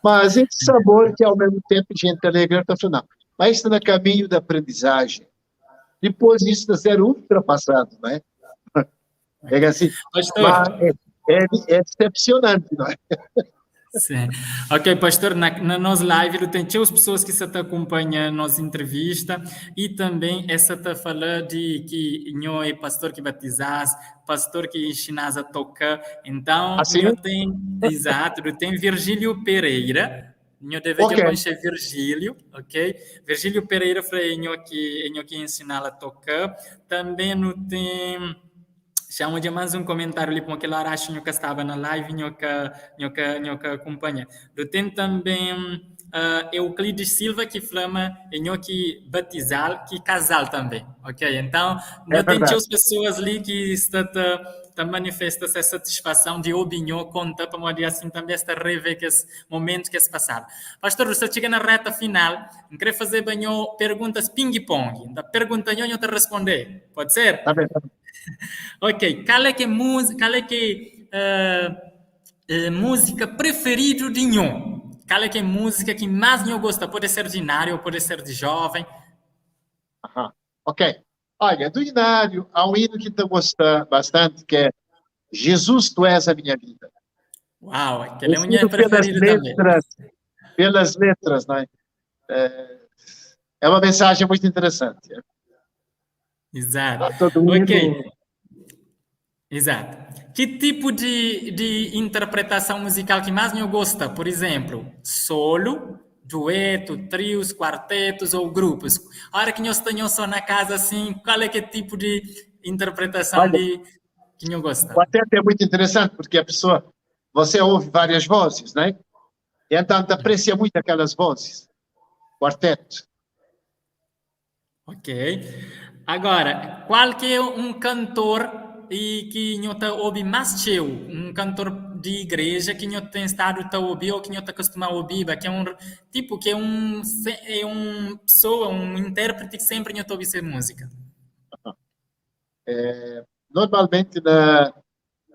Mas esse sabor que ao mesmo tempo gente alegre está falando, não, mas está no caminho da aprendizagem. Depois isso está ser ultrapassado, não é? É assim, Pastor. Mas é decepcionante, não é? Sim. Ok, pastor, na nossa live tem duas pessoas que se acompanham a nossa entrevista e também essa está falando de que nho é pastor que batizasse, pastor que ensinas a tocar. Então, Assim? Nho tem, exato, tem Virgílio Pereira. Nho deve conhecer Virgílio, ok? Virgílio Pereira foi nho que ensinar a tocar. Também não tem. Chamo de mais um comentário ali, porque aquele acho que estava na live, nho que acompanha. Tem também Euclides Silva que flama nho que batizar, que casal também, ok? Então, É não tem verdade. duas pessoas ali que está tá manifesta essa satisfação de ouvir conta para poder assim também esta rever que esse momento que se passava. Pastor, você chega na reta final, não queria fazer banho perguntas ping-pong. Então, pergunta nho, eu te responder. Pode ser? Tá bem, tá bem. Ok, qual é que música, qual é que música preferida de nho? Qual é que é música que mais nho gosta? Pode ser de hinário ou pode ser de jovem. Aham. Ok. Olha, do Inário, há um hino que estou gostando bastante, que é Jesus, Tu és a minha vida. Uau, aquele é o Esse meu hino pelas preferido também. letras, pelas letras, não é? É uma mensagem muito interessante. Exato. Ah, todo mundo. Ok. Exato. Que tipo de interpretação musical que mais me gosta? Por exemplo, solo, dueto, trios, quartetos ou grupos? A hora que nós estamos só na casa assim, qual é que tipo de interpretação Olha, de que nós gosta? Quarteto é muito interessante porque a pessoa, você ouve várias vozes, né? E então aprecia muito aquelas vozes. Quarteto. Ok. Agora, qual que é um cantor e que nho tá ouve mais teu? Um cantor de igreja que nho tem estado tá ouvir ou que nho tá costuma ouvir, que é um tipo que é um pessoa, um intérprete que sempre nho tá ouve essa música. Normalmente,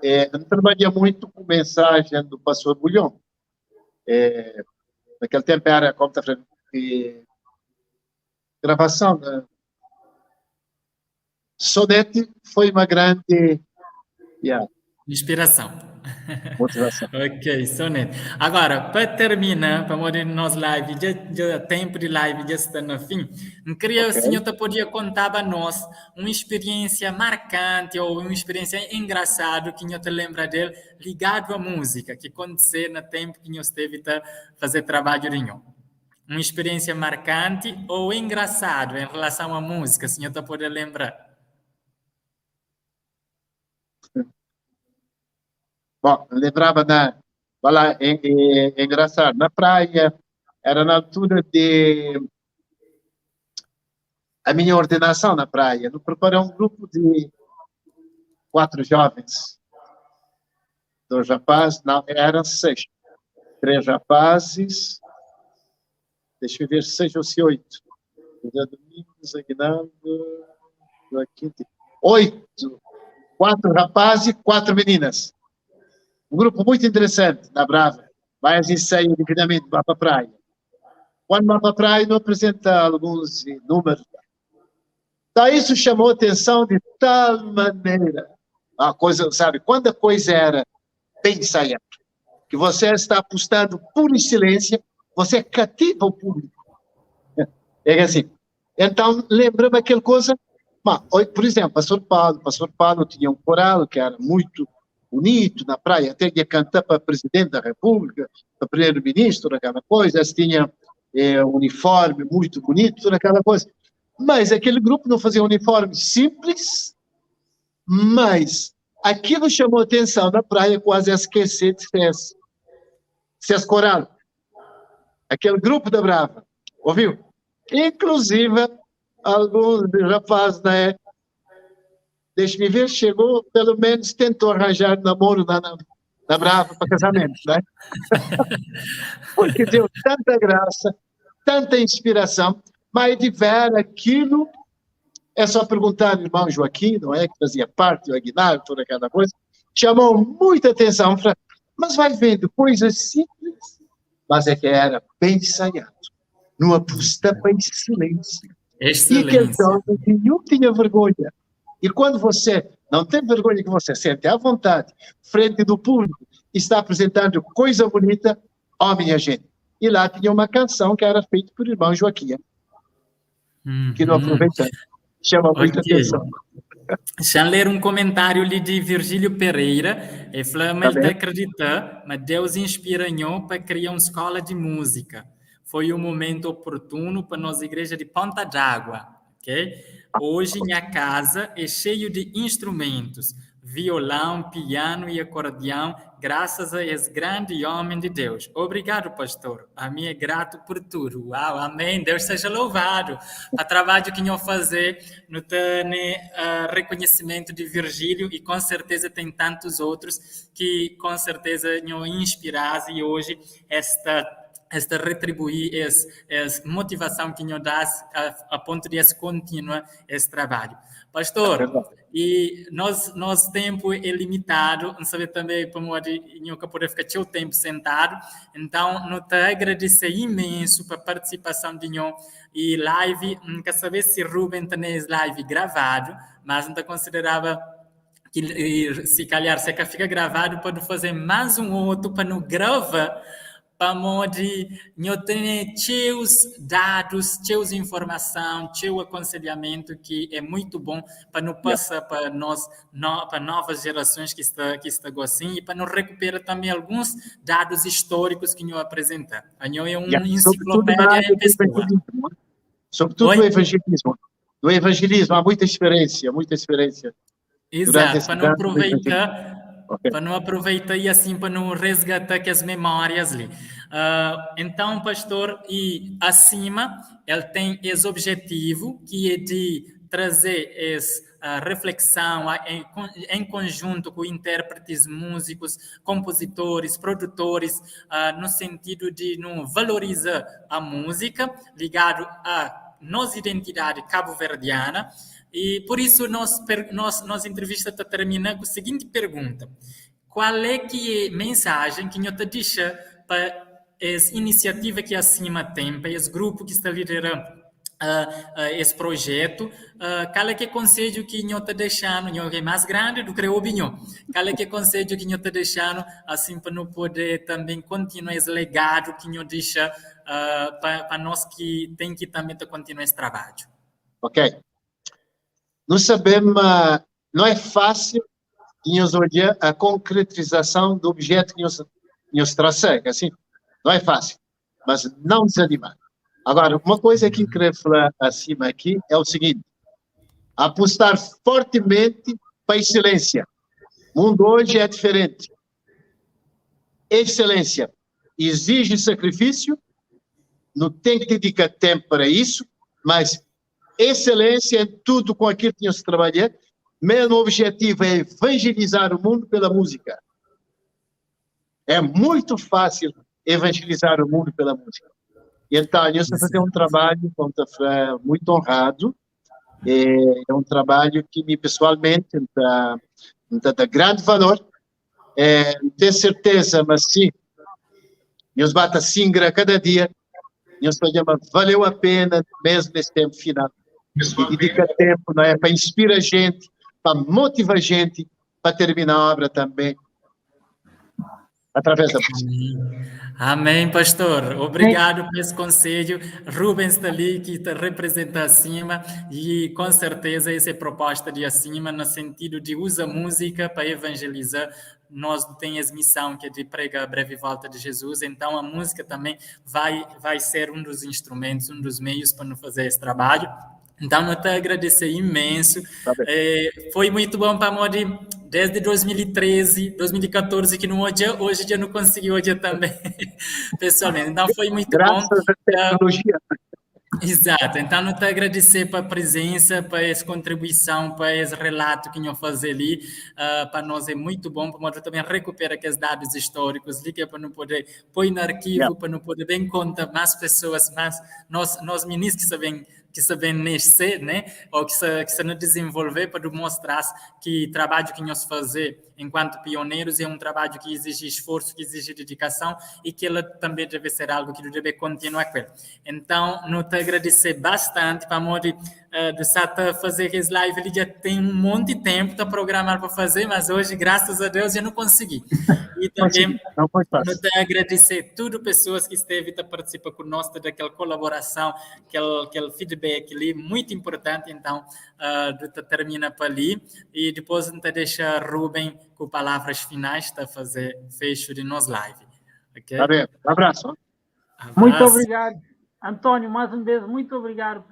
eu trabalhei muito com mensagem do pastor Bulhão. Naquele tempo era, como tá falando, de gravação, né? Sonete foi uma grande, yeah, Inspiração. Motivação. Ok, Sonete. Agora, para terminar, para morrer nosso live, já tempo de live já está no fim, eu queria, o senhor te podia contar para nós uma experiência marcante ou uma experiência engraçada que o senhor te lembra dele ligado à música, que aconteceu no tempo que o senhor esteve a fazer trabalho de nenhum. Uma experiência marcante ou engraçado em relação à música, o senhor te pode lembrar? Bom, lembrava na, vai lá, é engraçado, na praia, era na altura de a minha ordenação na praia, eu preparei um grupo de 4 jovens, 2 rapazes, não, eram 6, 3 rapazes, deixa eu ver, 6 ou se 8, José Domingos, Aguinaldo, Joaquim, 8, 4 rapazes e 4 meninas. Um grupo muito interessante, na Brava. Vai a ensaio divinamente, vai para a praia. Quando vai para a praia, não apresenta alguns números. Então, isso chamou a atenção de tal maneira. A coisa, sabe, quando a coisa era bem ensaiada, que você está apostando por excelência, você cativa o público. É assim. Então, lembra-me aquela coisa. Mas, por exemplo, pastor Paulo tinha um coral que era muito bonito na praia, até ia cantar para presidente da República, para primeiro-ministro, aquela coisa, eles tinham um uniforme muito bonito, toda aquela coisa. Mas aquele grupo não fazia uniforme simples, mas aquilo chamou atenção na praia, quase a esquecer de ser coral. Aquele grupo da Brava, ouviu? Inclusive, alguns rapazes, né, Deixe-me ver, chegou, pelo menos tentou arranjar namoro na Brava para casamento, né? Porque deu tanta graça, tanta inspiração, mas de ver aquilo, é só perguntar ao irmão Joaquim, não é? Que fazia parte do Aguinaldo, toda aquela coisa, chamou muita atenção, mas vai vendo coisas simples, mas é que era bem ensaiado, numa aposta para excelência. Excelência. E que então nenhum tinha vergonha. E quando você não tem vergonha que você sente à vontade, frente do público, está apresentando coisa bonita, ó minha gente. E lá tinha uma canção que era feita por irmão Joaquim, que não aproveitamos. Chama muita atenção. Deixa eu ler um comentário ali de Virgílio Pereira. Ele falou, mas ele acredita, mas Deus inspira nho para criar uma escola de música. Foi o momento oportuno para nossa igreja de Ponta d'Água, ok? Hoje minha casa é cheio de instrumentos, violão, piano e acordeão, graças a esse grande homem de Deus. Obrigado, pastor. A mim é grato por tudo. Uau, amém. Deus seja louvado. O trabalho que eu fazer no tem reconhecimento de Virgílio e com certeza tem tantos outros que com certeza eu inspiraram e hoje esta retribuir essa motivação que nos dá a ponto de esse continuar esse trabalho. Pastor, e nosso tempo é limitado, não sabe também como nunca poder ficar teu tempo sentado, então não te agradecer imenso pela participação de nho e live, nunca saber se Ruben tem live gravado, mas não te considerava que se calhar se que fica gravado pode fazer mais um outro para não grava para de nho ter seus dados, seus informação, seu aconselhamento que é muito bom para não passar para nós, no, para novas gerações que está assim e para não recuperar também alguns dados históricos que nho apresenta. A nho é uma enciclopédia pessoa. Sobretudo no evangelismo. No evangelismo há muita experiência, muita experiência. Exato, para não aproveitar para não aproveitar e assim para não resgatar que as memórias ali. Então, pastor, e acima, ele tem esse objetivo que é de trazer essa reflexão em conjunto com intérpretes, músicos, compositores, produtores, no sentido de não valorizar a música ligado à nossa identidade cabo-verdiana. E por isso nossa entrevista está terminando com a seguinte pergunta: qual é que é a mensagem que nós te deixa para essa iniciativa que acima tem, para esse grupo que está liderando esse projeto? Qual é que é o conselho que nós está deixando? Nós é mais grande do que o opinião. Qual é que é o conselho que nós está deixando assim para não poder também continuar esse legado que nós deixa para nós que tem que também continuar esse trabalho? Ok. Nós sabemos, não é fácil nos olhar a concretização do objeto que nos traçamos, assim, não é fácil, mas não desanimar. Agora, uma coisa que eu queria falar acima aqui é o seguinte: apostar fortemente para a excelência. O mundo hoje é diferente. Excelência exige sacrifício, não tem que dedicar tempo para isso, mas excelência é tudo com aquilo que nós trabalhamos. Meu objetivo é evangelizar o mundo pela música. É muito fácil evangelizar o mundo pela música. E então, eu estou fazendo um trabalho muito honrado. É um trabalho que me, pessoalmente, dá grande valor. É, tenho certeza, mas sim, meus bata singra cada dia, eu estou dizendo, valeu a pena mesmo nesse tempo final. E dedica tempo, não é? Para inspirar a gente, para motivar a gente, para terminar a obra também, através da música. Amém, pastor. Obrigado por esse conselho. Rubens está ali, que te representa acima, e com certeza essa é a proposta de acima, no sentido de usar música para evangelizar. Nós temos a missão que é de pregar a breve volta de Jesus, então a música também vai ser um dos instrumentos, um dos meios para nos fazer esse trabalho. Então, eu te agradecer imenso. Tá bem. Foi muito bom para mim, desde 2013, 2014, que não odia, hoje já não consegui odiar também, pessoalmente. Então, foi muito Graças bom. à tecnologia. Exato, então não te agradecer para a presença, para essa contribuição, para esse relato que nós fazer ali, para nós é muito bom, para nós também recuperar aqueles dados históricos ali, que é para não poder pôr no arquivo, para não poder bem contar mais pessoas, mais nós ministros que sabem nascer, né? Ou que se não desenvolver para demonstrar que trabalho que nós fazer enquanto pioneiros é um trabalho que exige esforço, que exige dedicação e que ela também deve ser algo que deve continuar com ele. Então, não te agradecer bastante para modo de estar fazer esse live ali já tem um monte de tempo para programar para fazer, mas hoje, graças a Deus, eu não consegui. E também não foi fácil. Não te agradecer tudo pessoas que esteve a participar conosco daquela colaboração, aquele feedback ali, muito importante. Então, termina para ali e depois a gente deixa Rubem com palavras finais para fazer fecho de nosso live. Ok? Tá bem. Um abraço. Abraço. Muito obrigado. Antônio, mais uma vez, muito obrigado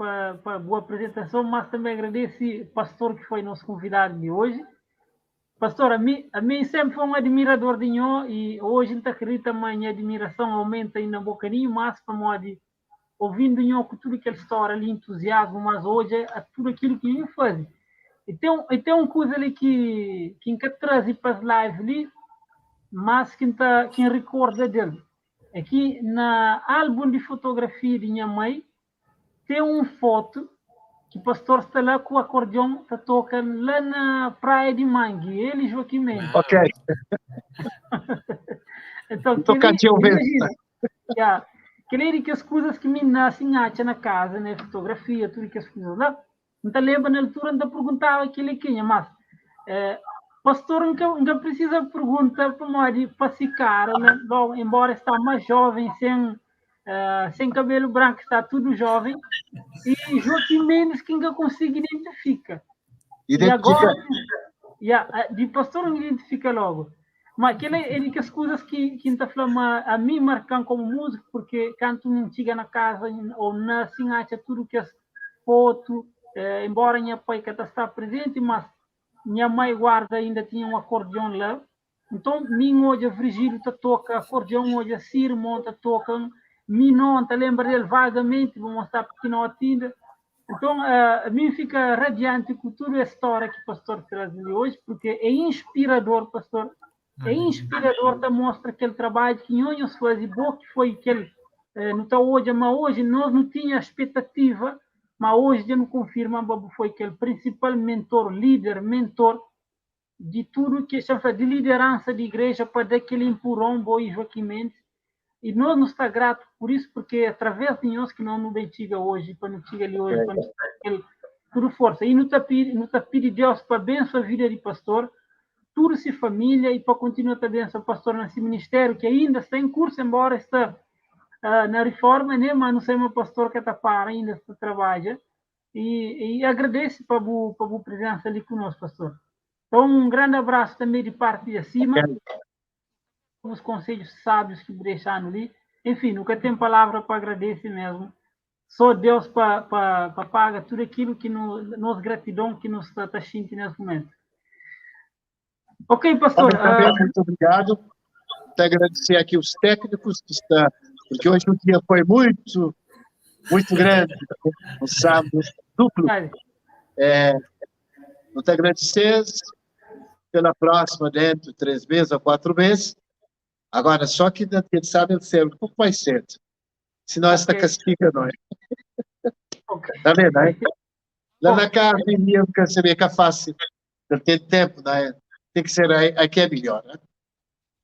pela boa apresentação, mas também agradeço o pastor que foi nosso convidado de hoje. Pastor, a mim sempre foi um admirador de nho e hoje não acredita, a minha admiração aumenta ainda um bocadinho mais para modo ouvindo nho com tudo aquela história ali, entusiasmo, mas hoje é tudo aquilo que ele faz. E tem uma coisa ali que nunca traz para as lives ali, mas que tá, quem recorda dele. É que na álbum de fotografia de minha mãe tem uma foto que o pastor está lá com o acordeão, está tocando lá na praia de Mangue, ele e Joaquim Mendes. Ok. Então, Tocadinho mesmo. Yeah, aquele que as coisas que me nascem na casa, né, fotografia, tudo que as coisas lá. Então lembra na altura, não perguntava aquele quem, mas pastor nunca precisa perguntar para se cara, né? Bom, embora está mais jovem, sem cabelo branco, está tudo jovem, e Joaquim Mendes que nunca consegue identificar. E agora, yeah, de pastor não identifica logo. Mas aquele é que as coisas que está falando a mim marcam como músico, porque canto não chega na casa ou na assim acha tudo que as foto, embora minha pai que está presente, mas minha mãe guarda ainda tinha um acordeão lá. Então, mim hoje Virgílio tá toca acordeão, hoje Sirmon tá toca, mim não, tá lembra dele vagamente, vou mostrar porque não atende. Então, a mim fica radiante com toda a história que o pastor traz ali hoje, porque é inspirador, pastor. É inspirador, tá mostra aquele trabalho que nós faz e bom que foi aquele, não está hoje, mas hoje nós não tinha expectativa, mas hoje já não confirma, foi aquele principal mentor, líder, mentor de tudo que chama de liderança de igreja para dar aquele empurrão bom e Joaquim Mendes. E nós nos está grato por isso, porque através de nós que não nos bem hoje, para não chega ali hoje, para não aquele, tudo força. E não está pedindo Deus para abençoar a vida de pastor, tudo se família e para continuar a abençoar o pastor nesse ministério, que ainda está em curso, embora está na reforma, né? Mas não sei o pastor que está para, ainda está trabalha. E agradeço para a presença ali conosco, pastor. Então, um grande abraço também de parte de acima. Os conselhos sábios que deixaram ali. Enfim, nunca tem palavra para agradecer mesmo. Só Deus para pagar tudo aquilo que nos gratidão que nos está tá sentindo nesse momento. Ok, pastor. Também, muito obrigado. Quero agradecer aqui os técnicos que estão, porque hoje o dia foi muito, muito grande, um sábado duplo. Muito agradecer pela próxima, dentro de 3 meses ou 4 meses. Agora, só que quem sabe ser um pouco mais cedo. Senão esta castiga nós. Tá vendo, né? Lá na casa, eu quero saber que é fácil. Não tem tempo, né? Tem que ser aqui é melhor, né?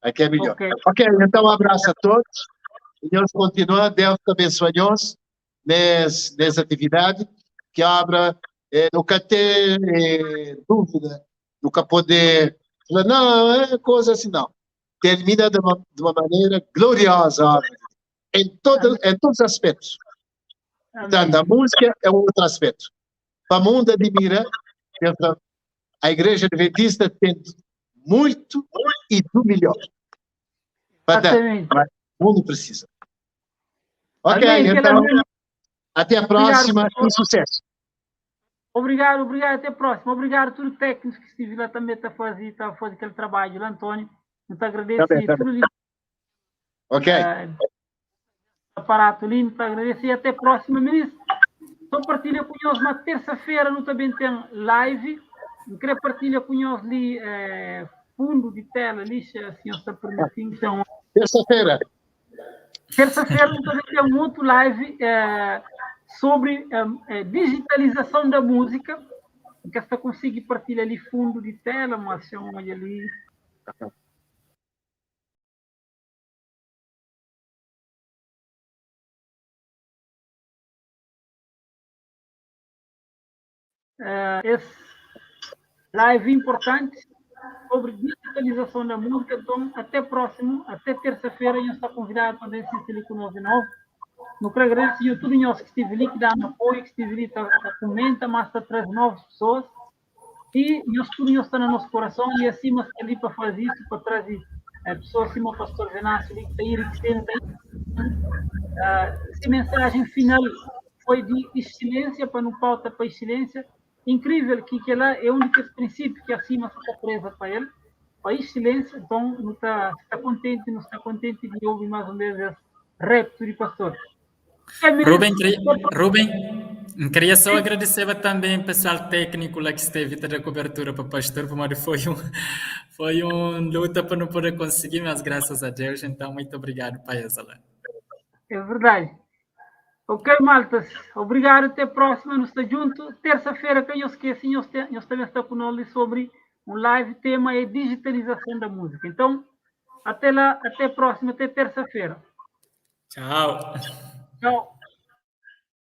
Aqui é melhor. Ok, então um abraço a todos. E Deus continua, Deus abençoe nós nessa atividade, que abra, nunca ter dúvida, nunca poder falar, não, é coisa assim, não. Termina de uma maneira gloriosa, em todos os aspectos. Portanto, a música é um outro aspecto. Para o mundo admira, a Igreja Adventista tem muito e do melhor. Portanto, o mundo precisa. Ok, então, até a próxima e sucesso. Obrigado, obrigado, até a próxima. Obrigado a todos os técnicos que estive lá também a fazer aquele trabalho. Lá, Antônio, muito agradeço. Tá bem, tá bem. Ok. Aparato lindo, te agradeço e até a próxima, ministro. Só partilha ku nhos ma terça-feira nu ta ben ten live. N kre partilha ku nhos li eh, fundo di tela li, se senhor está permitindo. Então, Terça-feira. Terça-feira nu ta ben ten um outro live eh, sobre eh, digitalização da música. Que esta consegui partilhar ali fundo de tela, mas se olha ali. Esse live importante sobre digitalização da música. Então, até próximo, até terça-feira, a gente está convidado para assistir ali conosco de novo. No quero agradecer a todos nós que esteve ali, que dá um apoio, que esteve ali, tá, tá, comenta, mas está traz novas pessoas. E nós tudo nós está no nosso coração e acima está ali para fazer isso, para trazer pessoas acima o pastor Venâncio ali, que está aí, que está aí. Essa mensagem final foi de excelência, para não pauta para excelência. Incrível que, que ela é um dos princípios que acima está presa para ele, para excelência. Então, não está, está contente, não está contente de ouvir mais uma vez esse repto de pastor. Rubem, Rubem, queria só agradecer também o pessoal técnico lá que esteve da cobertura para o pastor, porque foi um luta para não poder conseguir, mas graças a Deus, então muito obrigado, Pai Azala. É verdade. Ok, maltas, obrigado, até a próxima, nos está junto. Terça-feira, que eu esqueci, nós, nós também está conosco sobre um live, tema é digitalização da música. Então, até lá, até a próxima, até terça-feira. Tchau. Tchau.